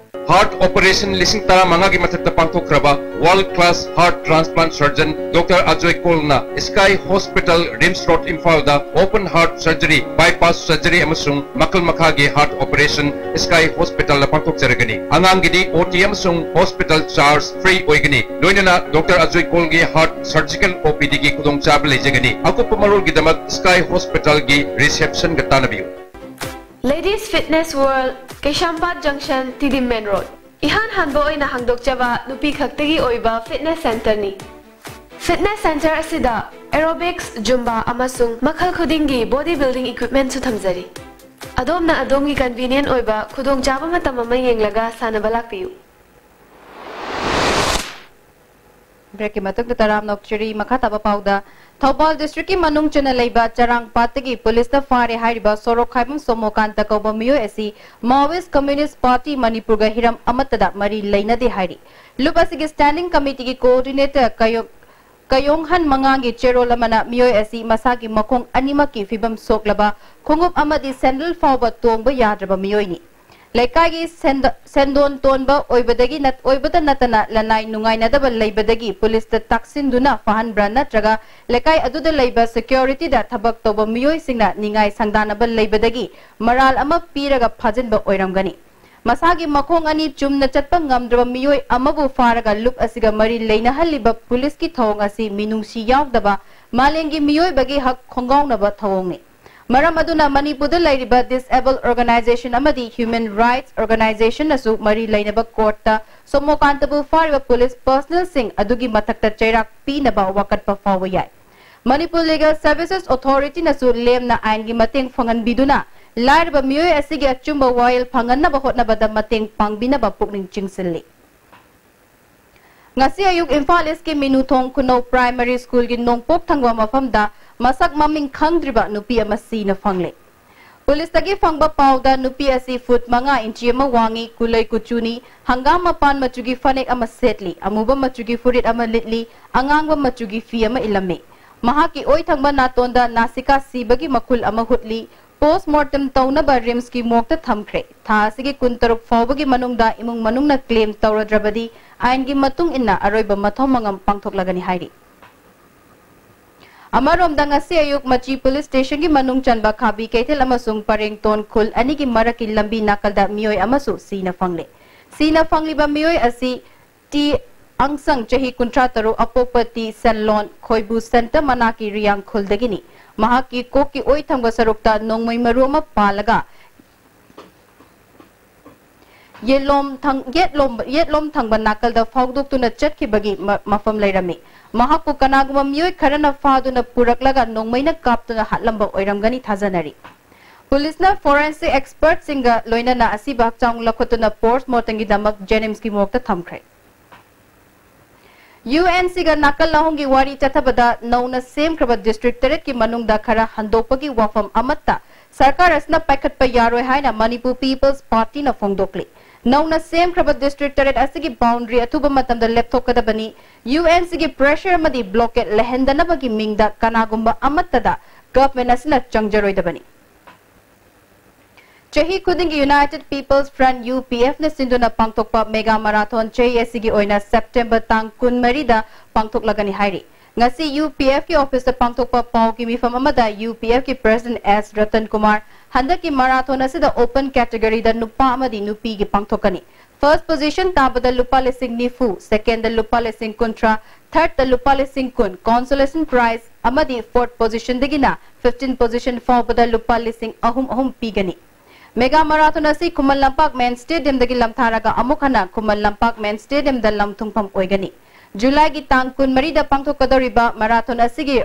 Heart operation ꯂꯤꯁꯤꯡ ꯇꯔꯥꯃꯉꯥꯒꯤ ꯃꯊꯛꯇ ꯄꯥꯡꯊꯣꯛꯈ꯭ꯔꯕ world class heart transplant surgeon Doctor Ajoy Kolna Sky Hospital, RIMS Road, ꯏꯝꯐꯥꯜꯗ open heart surgery, bypass surgery ꯑꯃꯁꯨꯡ ꯃꯈꯜ ꯃꯈꯥꯒꯤ heart operation Sky Hospitalꯗ ꯄꯥꯡꯊꯣꯛꯆꯔꯒꯅꯤ꯫ ꯑꯉꯥꯡꯒꯤꯗꯤ O T ꯑꯃꯁꯨꯡ hospital charge free ꯑꯣꯏꯒꯅꯤ꯫ ꯂꯣꯏꯅꯅ Doctor Ajoy Kolꯒꯤ heart surgical O P Dꯒꯤ ꯈꯨꯗꯣꯡꯆꯥꯕ ꯂꯩꯖꯒꯅꯤ꯫ ꯑꯀꯨꯞꯄ ꯃꯔꯣꯜꯒꯤꯗꯃꯛ Sky Hospitalꯒꯤ receptionꯒ ꯇꯥꯟꯅꯕꯤꯌꯨ꯫ Ladies Fitness World, Keshambad Junction, T D Main Road. ꯏꯍꯥꯟ ꯍꯥꯟꯕ ꯑꯣꯏꯅ ꯍꯥꯡꯗꯣꯛꯆꯕ ꯅꯨꯄꯤ ꯈꯛꯇꯒꯤ ꯑꯣꯏꯕ fitness centerꯅꯤ꯫ Fitness center ꯑꯁꯤꯗ aerobics, Zumba ꯑꯃꯁꯨꯡ ꯃꯈꯜ ꯈꯨꯗꯤꯡꯒꯤ body building equipmentꯁꯨ ꯊꯝꯖꯔꯤ꯫ ꯑꯗꯣꯝꯅ ꯑꯗꯣꯝꯒꯤ convenient ꯑꯣꯏꯕ ꯈꯨꯗꯣꯡꯆꯥꯕ ꯃꯇꯝ ꯑꯃ ꯌꯦꯡꯂꯒ ꯁꯥꯟꯅꯕ ꯂꯥꯛꯄꯤꯌꯨ꯫ Breakꯀꯤ ꯃꯇꯨꯡꯗ ꯇꯔꯥꯝꯅ ꯑꯣꯛꯆꯔꯤ꯫ ꯃꯈꯥ ꯇꯥꯕ ꯄꯥꯎꯗ, ꯊꯧꯕꯥꯜ districtꯀꯤ ꯃꯅꯨꯡ ꯆꯟꯅ ꯂꯩꯕ ꯆꯔꯥꯡꯄꯥꯠꯇꯒꯤ ꯄꯨꯂꯤꯁꯅ ꯐꯥꯔꯦ ꯍꯥꯏꯔꯤꯕ ꯁꯣꯔꯣꯛꯈꯥꯏꯕꯝ ꯁꯣꯃꯣꯀꯥꯟꯇ ꯀꯧꯕ ꯃꯤꯑꯣꯏ ꯑꯁꯤ Maoist Communist Party ꯃꯅꯤꯄꯨꯔꯒ ꯍꯤꯔꯝ ꯑꯃꯠꯇꯗ ꯃꯔꯤ ꯂꯩꯅꯗꯦ ꯍꯥꯏꯔꯤ꯫ ꯂꯨꯞ ꯑꯁꯤꯒꯤ standing committeeꯒꯤ coordinator ꯀꯌꯣ-, ꯀꯌꯣꯡꯍꯟ ꯃꯉꯥꯡꯒꯤ ꯆꯦꯔꯣꯜ ꯑꯃꯅ ꯃꯤꯑꯣꯏ ꯑꯁꯤ ꯃꯁꯥꯒꯤ ꯃꯈꯣꯡ ꯑꯅꯤꯃꯛꯀꯤ ꯐꯤꯕꯝ ꯁꯣꯛꯂꯕ, ꯈꯣꯡꯎꯞ ꯑꯃꯗꯤ sandal ꯐꯥꯎꯕ ꯇꯣꯡꯕ ꯌꯥꯗ꯭ꯔꯕ ꯃꯤꯑꯣꯏꯅꯤ꯫ ꯂꯩꯀꯥꯏꯒꯤ ꯁꯦꯟꯗ-, ꯁꯦꯟꯗꯣꯟ ꯇꯣꯟꯕ ꯑꯣꯏꯕꯗꯒꯤ ꯅꯠ-, ꯑꯣꯏꯕꯇ ꯅꯠꯇꯅ ꯂꯅꯥꯏ ꯅꯨꯡꯉꯥꯏꯅꯗꯕ ꯂꯩꯕꯗꯒꯤ ꯄꯨꯂꯤꯁꯇ ꯇꯥꯛꯁꯤꯟꯗꯨꯅ ꯐꯥꯍꯟꯕ꯭ꯔꯥ ꯅꯠꯇ꯭ꯔꯒ ꯂꯩꯀꯥꯏ ꯑꯗꯨꯗ ꯂꯩꯕ securityꯗ ꯊꯕꯛ ꯇꯧꯕ ꯃꯤꯑꯣꯏꯁꯤꯡꯅ ꯅꯤꯡꯉꯥꯏ ꯁꯪꯗꯥꯅꯕ ꯂꯩꯕꯗꯒꯤ ꯃꯔꯥꯜ ꯑꯃ ꯄꯤꯔꯒ ꯐꯥꯖꯤꯟꯕ ꯑꯣꯏꯔꯝꯒꯅꯤ꯫ ꯃꯁꯥꯒꯤ ꯃꯈꯣꯡ ꯑꯅꯤ ꯆꯨꯝꯅ ꯆꯠꯄ ꯉꯝꯗ꯭ꯔꯕ ꯃꯤꯑꯣꯏ ꯑꯃꯕꯨ ꯐꯥꯔꯒ ꯂꯨꯞ ꯑꯁꯤꯒ ꯃꯔꯤ ꯂꯩꯅꯍꯜꯂꯤꯕ ꯄꯨꯂꯤꯁꯀꯤ ꯊꯧꯑꯣꯡ ꯑꯁꯤ ꯃꯤꯅꯨꯡꯁꯤ ꯌꯥꯎꯗꯕ, ꯃꯥꯂꯦꯝꯒꯤ ꯃꯤꯑꯣꯏꯕꯒꯤ ꯍꯛ ꯈꯣꯡꯒꯥꯎꯅꯕ ꯊꯧꯑꯣꯡꯅꯤ꯫ ꯃꯔꯝ ꯑꯗꯨꯅ ꯃꯅꯤꯄꯨꯔꯗ ꯂꯩꯔꯤꯕ disabled organization ꯑꯃꯗꯤ human rights organizationꯅꯁꯨ ꯃꯔꯤ ꯂꯩꯅꯕ courtꯇ ꯁꯣꯃꯣꯀꯥꯟꯇꯕꯨ ꯐꯥꯔꯤꯕ ꯄꯨꯂꯤꯁ personnelꯁꯤꯡ ꯑꯗꯨꯒꯤ ꯃꯊꯛꯇ ꯆꯩꯔꯥꯛ ꯄꯤꯅꯕ ꯋꯥꯀꯠꯄ ꯐꯥꯎꯕ ꯌꯥꯏ꯫ Manipur Legal Services Authorityꯅꯁꯨ ꯂꯦꯝꯅ ꯑꯥꯏꯟꯒꯤ ꯃꯇꯦꯡ ꯐꯪꯍꯟꯕꯤꯗꯨꯅ ꯂꯥꯏꯔꯕ ꯃꯤꯑꯣꯏ ꯑꯁꯤꯒꯤ ꯑꯆꯨꯝꯕ ꯋꯥꯌꯦꯜ ꯐꯪꯍꯟꯅꯕ ꯍꯣꯠꯅꯕꯗ ꯃꯇꯦꯡ ꯄꯥꯡꯕꯤꯅꯕ ꯄꯨꯛꯅꯤꯡ ꯆꯤꯡꯁꯤꯜꯂꯤ꯫ ꯉꯁꯤ ꯑꯌꯨꯛ ꯏꯝꯐꯥꯜ ꯏꯁꯀꯤ ꯃꯤꯅꯨꯊꯣꯡ ꯈꯨꯅꯧ ꯄ꯭ꯔꯥꯏꯃꯔꯤ ꯁ꯭ꯀꯨꯜꯒꯤ ꯅꯣꯡꯄꯣꯛ ꯊꯪꯕ ꯃꯐꯝꯗ ꯃꯁꯛ ꯃꯃꯤꯡ ꯈꯪꯗ꯭ꯔꯤꯕ ꯅꯨꯄꯤ ꯑꯃ ꯁꯤꯅ ꯐꯪꯂꯦ꯫ ꯄꯨꯂꯤꯁꯇꯒꯤ ꯐꯪꯕ ꯄꯥꯎꯗ ꯅꯨꯄꯤ ꯑꯁꯤ ꯐꯨꯠ ꯃꯉꯥ ꯏꯟꯆꯤ ꯑꯃ ꯋꯥꯡꯉꯤ, ꯀꯨꯂꯩ ꯀꯨꯆꯨꯅꯤ, ꯍꯪꯒꯥꯝ ꯃꯄꯥꯟ ꯃꯆꯨꯒꯤ ꯐꯅꯦꯛ ꯑꯃ ꯁꯦꯠꯂꯤ, ꯑꯃꯨꯕ ꯃꯆꯨꯒꯤ ꯐꯨꯔꯤꯠ ꯑꯃ ꯂꯤꯠꯂꯤ, ꯑꯉꯥꯡꯕ ꯃꯆꯨꯒꯤ ꯐꯤ ꯑꯃ ꯏꯜꯂꯝꯃꯤ꯫ ꯃꯍꯥꯛꯀꯤ ꯑꯣꯏ ꯊꯪꯕ ꯅꯥꯇꯣꯟꯗ ꯅꯥꯁꯤꯀꯥ ꯁꯤꯕꯒꯤ ꯃꯈꯨꯜ ꯑꯃ ꯍꯨꯠꯂꯤ꯫ ꯄꯣꯁꯃꯣꯔꯇꯦꯝ ꯇꯧꯅꯕ ꯔꯤꯝꯁꯀꯤ ꯃꯣꯔꯒꯇ ꯊꯝꯈ꯭ꯔꯦ꯫ ꯊꯥ ꯑꯁꯤꯒꯤ ꯀꯨꯟꯇꯔꯨꯛ ꯐꯥꯎꯕꯒꯤ ꯃꯅꯨꯡꯗ ꯏꯃꯨꯡ ꯃꯅꯨꯡꯅ ꯀ꯭ꯂꯦꯝ ꯇꯧꯔꯗ꯭ꯔꯕꯗꯤ ꯑꯥꯏꯟꯒꯤ ꯃꯇꯨꯡ ꯏꯟꯅ ꯑꯔꯣꯏꯕ ꯃꯊꯧ ꯃꯉꯝ ꯄꯥꯡꯊꯣꯛꯂꯒꯅꯤ ꯍꯥꯏꯔꯤ꯫ ꯑꯃꯔꯣꯝꯗ ꯉꯁꯤ ꯑꯌꯨꯛ ꯃꯆꯤ ꯄꯨꯂꯤꯁ ꯁ꯭ꯇꯦꯁꯟꯒꯤ ꯃꯅꯨꯡ ꯆꯟꯕ ꯈꯥꯕꯤ ꯀꯩꯊꯦꯜ ꯑꯃꯁꯨꯡ ꯄꯔꯦꯡꯇꯣꯟ ꯈꯨꯜ ꯑꯅꯤꯒꯤ ꯃꯔꯛꯀꯤ ꯂꯝꯕꯤ ꯅꯥꯀꯜꯗ ꯃꯤꯑꯣꯏ ꯑꯃꯁꯨ ꯁꯤꯅ ꯐꯪꯂꯦ꯫ ꯁꯤꯅ ꯐꯪꯂꯤꯕ ꯃꯤꯑꯣꯏ ꯑꯁꯤ ꯇꯤ ꯑꯪꯁꯪ, ꯆꯍꯤ ꯀꯨꯟꯊ꯭ꯔꯥ ꯇꯔꯨꯛ, ꯑꯄꯣꯛꯄ ꯇꯤ ꯁꯦꯟꯂꯣꯟ, ꯈꯣꯏꯕꯨ ꯁꯦꯟꯇꯔ ꯃꯅꯥꯛꯀꯤ ꯔꯤꯌꯥꯡ ꯈꯨꯜꯗꯒꯤꯅꯤ꯫ ꯃꯍꯥꯛꯀꯤ ꯀꯣꯛꯀꯤ ꯑꯣꯏ ꯊꯪꯕ ꯁꯔꯨꯛꯇ ꯅꯣꯡꯃꯩ ꯃꯔꯨ ꯑꯃ ꯄꯥꯜꯂꯒ ꯌꯦꯠꯂꯣꯝ ꯊꯪ-, ꯌꯦꯠꯂꯣꯝ, ꯌꯦꯠꯂꯣꯝ ꯊꯪꯕ ꯅꯥꯀꯜꯗ ꯐꯥꯎꯗꯣꯛꯇꯨꯅ ꯆꯠꯈꯤꯕꯒꯤ ꯃ-, ꯃꯐꯝ ꯂꯩꯔꯝꯃꯤ꯫ ꯃꯍꯥꯛꯄꯨ ꯀꯅꯥꯒꯨꯝꯕ ꯃꯤꯑꯣꯏ ꯈꯔꯅ ꯐꯥꯗꯨꯅ ꯄꯨꯔꯛꯂꯒ ꯅꯣꯡꯃꯩꯅ ꯀꯥꯞꯇꯨꯅ ꯍꯥꯠꯂꯝꯕ ꯑꯣꯏꯔꯝꯒꯅꯤ ꯊꯥꯖꯅꯔꯤ꯫ ꯄꯨꯂꯤꯁꯅ ꯐꯣꯔꯦꯟꯁꯤꯛ ꯑꯦꯛꯁꯄꯔꯠꯁꯤꯡꯒ ꯂꯣꯏꯅꯅ ꯑꯁꯤꯕ ꯍꯛꯆꯥꯡ ꯂꯧꯈꯠꯇꯨꯅ ꯄꯣꯁꯃꯣꯔꯇꯦꯝꯒꯤꯗꯃꯛ ꯖꯦꯅꯤꯝꯁꯀꯤ ꯃꯣꯔꯒꯇ ꯊꯝꯈ꯭ꯔꯦ꯫ ꯌꯨ ꯑꯦꯟ ꯁꯤꯒ ꯅꯥꯀꯜ ꯑꯍꯨꯝꯒꯤ ꯋꯥꯔꯤ ꯆꯠꯊꯕꯗ ꯅꯧꯅ ꯁꯦꯝꯈ꯭ꯔꯕ ꯗꯤꯁꯇ꯭ꯔꯤꯛ ꯇꯔꯦꯠꯀꯤ ꯃꯅꯨꯡꯗ ꯈꯔ ꯍꯟꯗꯣꯛꯄꯒꯤ ꯋꯥꯐꯝ ꯑꯃꯠꯇ ꯁꯔꯀꯥꯔ ꯑꯁꯤꯅ ꯄꯥꯏꯈꯠꯄ ꯌꯥꯔꯣꯏ ꯍꯥꯏꯅ ꯃꯅꯤꯄꯨꯔ ꯄꯤꯄꯜꯁ ꯄꯥꯔꯇꯤꯅ ꯐꯣꯡꯗꯣꯛꯂꯤ꯫ ꯅꯧꯅ ꯁꯦꯝꯈ꯭ꯔꯕ ꯗꯤꯁꯇ꯭ꯔꯤꯛ ꯇꯔꯦꯠ ꯑꯁꯤꯒꯤ ꯕꯥꯎꯟꯗꯔꯤ ꯑꯊꯨꯕ ꯃꯇꯝꯗ ꯂꯦꯞꯊꯣꯛꯀꯗꯕꯅꯤ꯫ ꯌꯨ ꯑꯦꯟ ꯁꯤꯒꯤ ꯄ꯭ꯔꯦꯁꯔ ꯑꯃꯗꯤ ꯕ꯭ꯂꯣꯀꯦꯠ ꯂꯩꯍꯟꯗꯅꯕꯒꯤ ꯃꯤꯡꯗ ꯀꯅꯥꯒꯨꯝꯕ ꯑꯃꯠꯇꯗ ꯒꯚꯔꯟꯃꯦꯟꯠ ꯑꯁꯤꯅ ꯆꯪꯖꯔꯣꯏꯗꯕꯅꯤ꯫ ꯆꯍꯤ ꯈꯨꯗꯤꯡꯒꯤ ꯌꯨꯅꯥꯏꯇꯦꯗ ꯄꯤꯄꯜꯁ ꯐ꯭ꯔꯟꯠ, ꯌꯨ ꯄꯤ ꯑꯦꯐꯅ ꯁꯤꯟꯗꯨꯅ ꯄꯥꯡꯊꯣꯛꯄ ꯃꯦꯒꯥ ꯃꯔꯥꯊꯣꯟ ꯆꯍꯤ ꯑꯁꯤꯒꯤ ꯑꯣꯏꯅ ꯁꯦꯞꯇꯦꯝꯕꯔ ꯇꯥꯡ ꯀꯨꯟꯃꯔꯤꯗ ꯄꯥꯡꯊꯣꯛꯂꯒꯅꯤ ꯍꯥꯏꯔꯤ꯫ ꯉꯁꯤ ꯌꯨ ꯄꯤ ꯑꯦꯐꯀꯤ ꯑꯣꯐꯤꯁꯇ ꯄꯥꯡꯊꯣꯛꯄ ꯄꯥꯎꯒꯤ ꯃꯤꯐꯝ ꯑꯃꯗ ꯌꯨ ꯄꯤ ꯑꯦꯐꯀꯤ ꯄ꯭ꯔꯦꯁꯤꯗꯦꯟꯠ ꯑꯦꯁ ꯔꯇꯟ ꯀꯨꯃꯥꯔ, ꯍꯟꯗꯛꯀꯤ ꯃꯔꯥꯊꯣꯟ ꯑꯁꯤꯗ ꯑꯣꯄꯟ ꯀꯦꯇꯦꯒꯣꯔꯤꯗ ꯅꯨꯄꯥ ꯑꯃꯗꯤ ꯅꯨꯄꯤꯒꯤ ꯄꯥꯡꯊꯣꯛꯀꯅꯤ꯫ ꯐꯥꯔꯁꯠ ꯄꯣꯖꯤꯁꯟ ꯇꯥꯕꯗ ꯂꯨꯄꯥ ꯂꯤꯁꯤꯡ ꯅꯤꯐꯨ, ꯁꯦꯀꯦꯟꯗ ꯂꯨꯄꯥ ꯂꯤꯁꯤꯡ ꯀꯨꯟꯊ꯭ꯔꯥ, ꯊꯥꯔꯗꯇ ꯂꯨꯄꯥ ꯂꯤꯁꯤꯡ ꯀꯨꯟ, ꯀꯣꯟꯁꯣꯂꯦꯁꯟ ꯄ꯭ꯔꯥꯏꯖ ꯑꯃꯗꯤ ꯐꯣꯔꯠ ꯄꯣꯖꯤꯁꯟꯗꯒꯤꯅ ꯐꯤꯐꯇꯤꯟ ꯄꯣꯖꯤꯁꯟ ꯐꯥꯎꯕꯗ ꯂꯨꯄꯥ ꯂꯤꯁꯤꯡ ꯑꯍꯨꯝ ꯑꯍꯨꯝ ꯄꯤꯒꯅꯤ꯫ ꯃꯦꯒꯥ ꯃꯔꯥꯊꯣꯟ ꯑꯁꯤ ꯈꯨꯃꯟ ꯂꯝꯄꯥꯛ ꯃꯦꯟ ꯁ꯭ꯇꯦꯗꯤꯌꯝꯗꯒꯤ ꯂꯝꯊꯥꯔꯒ ꯑꯃꯨꯛ ꯍꯟꯅ ꯈꯨꯃꯟ ꯂꯝꯄꯥꯛ ꯃꯦꯟ ꯁ꯭ꯇꯦꯗꯤꯌꯝꯗ ꯂꯝ ꯊꯨꯡꯐꯝ ꯑꯣꯏꯒꯅꯤ꯫ ꯖꯨꯂꯥꯏꯒꯤ ꯇꯥꯡ ꯀꯨꯟꯃꯔꯤꯗ ꯄꯥꯡꯊꯣꯛꯀꯗꯧꯔꯤꯕ ꯃꯔꯥꯊꯣꯟ ꯑꯁꯤꯒꯤ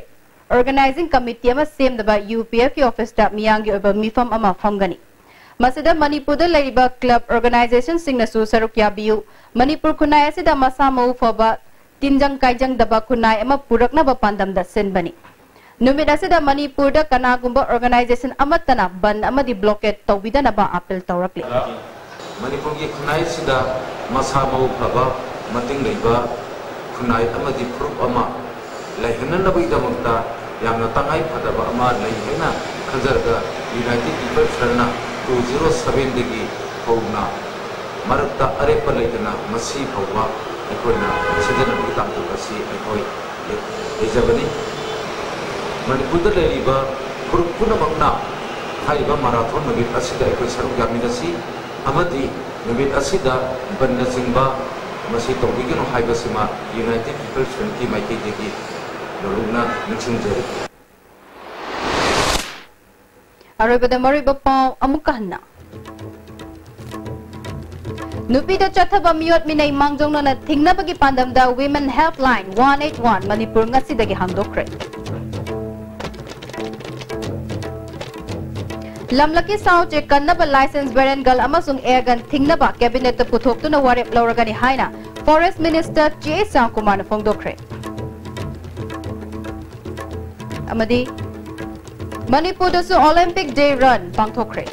ꯑꯣꯔꯒꯅꯥꯏꯖꯤꯡ ꯀꯃꯤꯇꯤ ꯑꯃ ꯁꯦꯝꯅꯕ ꯌꯨ ꯄꯤ ꯑꯦꯐꯀꯤ ꯑꯣꯐꯤꯁꯇ ꯃꯤꯌꯥꯝꯒꯤ ꯑꯣꯏꯕ ꯃꯤꯐꯝ ꯑꯃ ꯐꯝꯒꯅꯤ꯫ ꯃꯁꯤꯗ ꯃꯅꯤꯄꯨꯔꯗ ꯂꯩꯔꯤꯕ club organizationꯁꯤꯡꯅꯁꯨ ꯁꯔꯨꯛ ꯌꯥꯕꯤꯌꯨ꯫ ꯃꯅꯤꯄꯨꯔ ꯈꯨꯟꯅꯥꯏ ꯑꯁꯤꯗ ꯃꯁꯥ ꯃꯎ ꯐꯕ, ꯇꯤꯟꯖꯪ ꯀꯥꯏꯖꯪꯗꯕ ꯈꯨꯟꯅꯥꯏ ꯑꯃ ꯄꯨꯔꯛꯅꯕ ꯄꯥꯟꯗꯝꯗ ꯁꯤꯟꯕꯅꯤ꯫ ꯅꯨꯃꯤꯠ ꯑꯁꯤꯗ ꯃꯅꯤꯄꯨꯔꯗ ꯀꯅꯥꯒꯨꯝꯕ organization ꯑꯃꯠꯇꯅ ꯕꯟ ꯑꯃꯗꯤ blockade ꯇꯧꯕꯤꯗꯅꯕ appeal ꯇꯧꯔꯛꯂꯤ꯫ ꯃꯅꯤꯄꯨꯔꯒꯤ ꯈꯨꯟꯅꯥꯏ ꯑꯁꯤꯗ ꯃꯁꯥ ꯃꯎ ꯐꯕ, ꯃꯇꯤꯡ ꯂꯩꯕ ꯈꯨꯟꯅꯥꯏ ꯑꯃꯗꯤ ꯐꯨꯔꯨꯞ ꯑꯃ ꯂꯩꯍꯟꯅꯅꯕꯒꯤꯗꯃꯛꯇ ꯌꯥꯝꯅ ꯇꯉꯥꯏ ꯐꯗꯕ ꯑꯃ ꯂꯩ ꯍꯥꯏꯅ ꯈꯟꯖꯔꯒ United People's Frontꯅ two zero sevenꯗꯒꯤ ꯍꯧꯅ ꯃꯔꯛꯇ ꯑꯔꯦꯞꯄ ꯂꯩꯇꯅ ꯉꯁꯤ ꯐꯥꯎꯕ ꯑꯩꯈꯣꯏꯅ ꯁꯤꯖꯤꯟꯅꯕꯒꯤ ꯇꯥꯡꯀꯛ ꯑꯁꯤ ꯑꯩꯈꯣꯏ ꯂꯩꯖꯕꯅꯤ꯫ ꯃꯅꯤꯄꯨꯔꯗ ꯂꯩꯔꯤꯕ ꯐꯨꯔꯨꯞ ꯄꯨꯝꯅꯃꯛꯅ ꯍꯥꯏꯔꯤꯕ marathon ꯅꯨꯃꯤꯠ ꯑꯁꯤꯗ ꯑꯩꯈꯣꯏ ꯁꯔꯨꯛ ꯌꯥꯃꯤꯟꯅꯁꯤ ꯑꯃꯗꯤ ꯅꯨꯃꯤꯠ ꯑꯁꯤꯗ ꯕꯟꯅꯆꯤꯡꯕ ꯃꯁꯤ ꯇꯧꯕꯤꯒꯅꯨ ꯍꯥꯏꯕꯁꯤꯃ United People's Frontꯀꯤ ꯃꯥꯏꯀꯩꯗꯒꯤ ꯅꯧꯂꯨꯛꯅ ꯅꯤꯡꯁꯤꯡꯖꯔꯤ꯫ ꯑꯔꯣꯏꯕꯗ ꯃꯔꯨꯑꯣꯏꯕ ꯄꯥꯎ ꯑꯃꯨꯛꯀ ꯍꯟꯅ꯫ ꯅꯨꯄꯤꯗ ꯆꯠꯊꯕ ꯃꯤꯑꯣꯠ ꯃꯤꯅꯩ ꯃꯥꯡꯖꯧꯅꯅ ꯊꯤꯡꯅꯕꯒꯤ ꯄꯥꯟꯗꯝꯗ Women Helpline one eight one Manipur ꯉꯁꯤꯗꯒꯤ ꯍꯥꯡꯗꯣꯛꯈ꯭ꯔꯦ꯫ ꯂꯝꯂꯛꯀꯤ ꯁꯥ ꯎꯆꯦꯛ ꯀꯟꯅꯕ license, barren gull ꯑꯃꯁꯨꯡ air gun ꯊꯤꯡꯅꯕ cabinetꯇ ꯄꯨꯊꯣꯛꯇꯨꯅ ꯋꯥꯔꯦꯞ ꯂꯧꯔꯒꯅꯤ ꯍꯥꯏꯅ Forest Minister ꯆꯦ ꯁ꯭ꯌꯥꯝꯀꯨꯃꯥꯔꯅ ꯐꯣꯡꯗꯣꯛꯈ꯭ꯔꯦ꯫ ꯑꯃꯗꯤ ꯃꯅꯤꯄꯨꯔꯗꯁꯨ Olympic Day Run ꯄꯥꯡꯊꯣꯛꯈ꯭ꯔꯦ꯫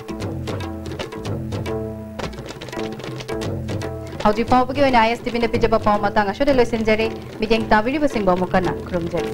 ꯍꯧꯖꯤꯛ ꯐꯥꯎꯕꯒꯤ ꯑꯣꯏꯅ ISTVꯅ ꯄꯤꯖꯕ ꯄꯥꯎ ꯃꯇꯥꯡ ꯑꯁꯤꯗ ꯂꯣꯏꯁꯤꯟꯖꯔꯦ꯫ ꯃꯤꯠꯌꯦꯡ ꯇꯥꯕꯤꯔꯤꯕꯁꯤꯡꯕꯨ ꯑꯃꯨꯛ ꯍꯟꯅ ꯈꯨꯔꯨꯝꯖꯔꯤ꯫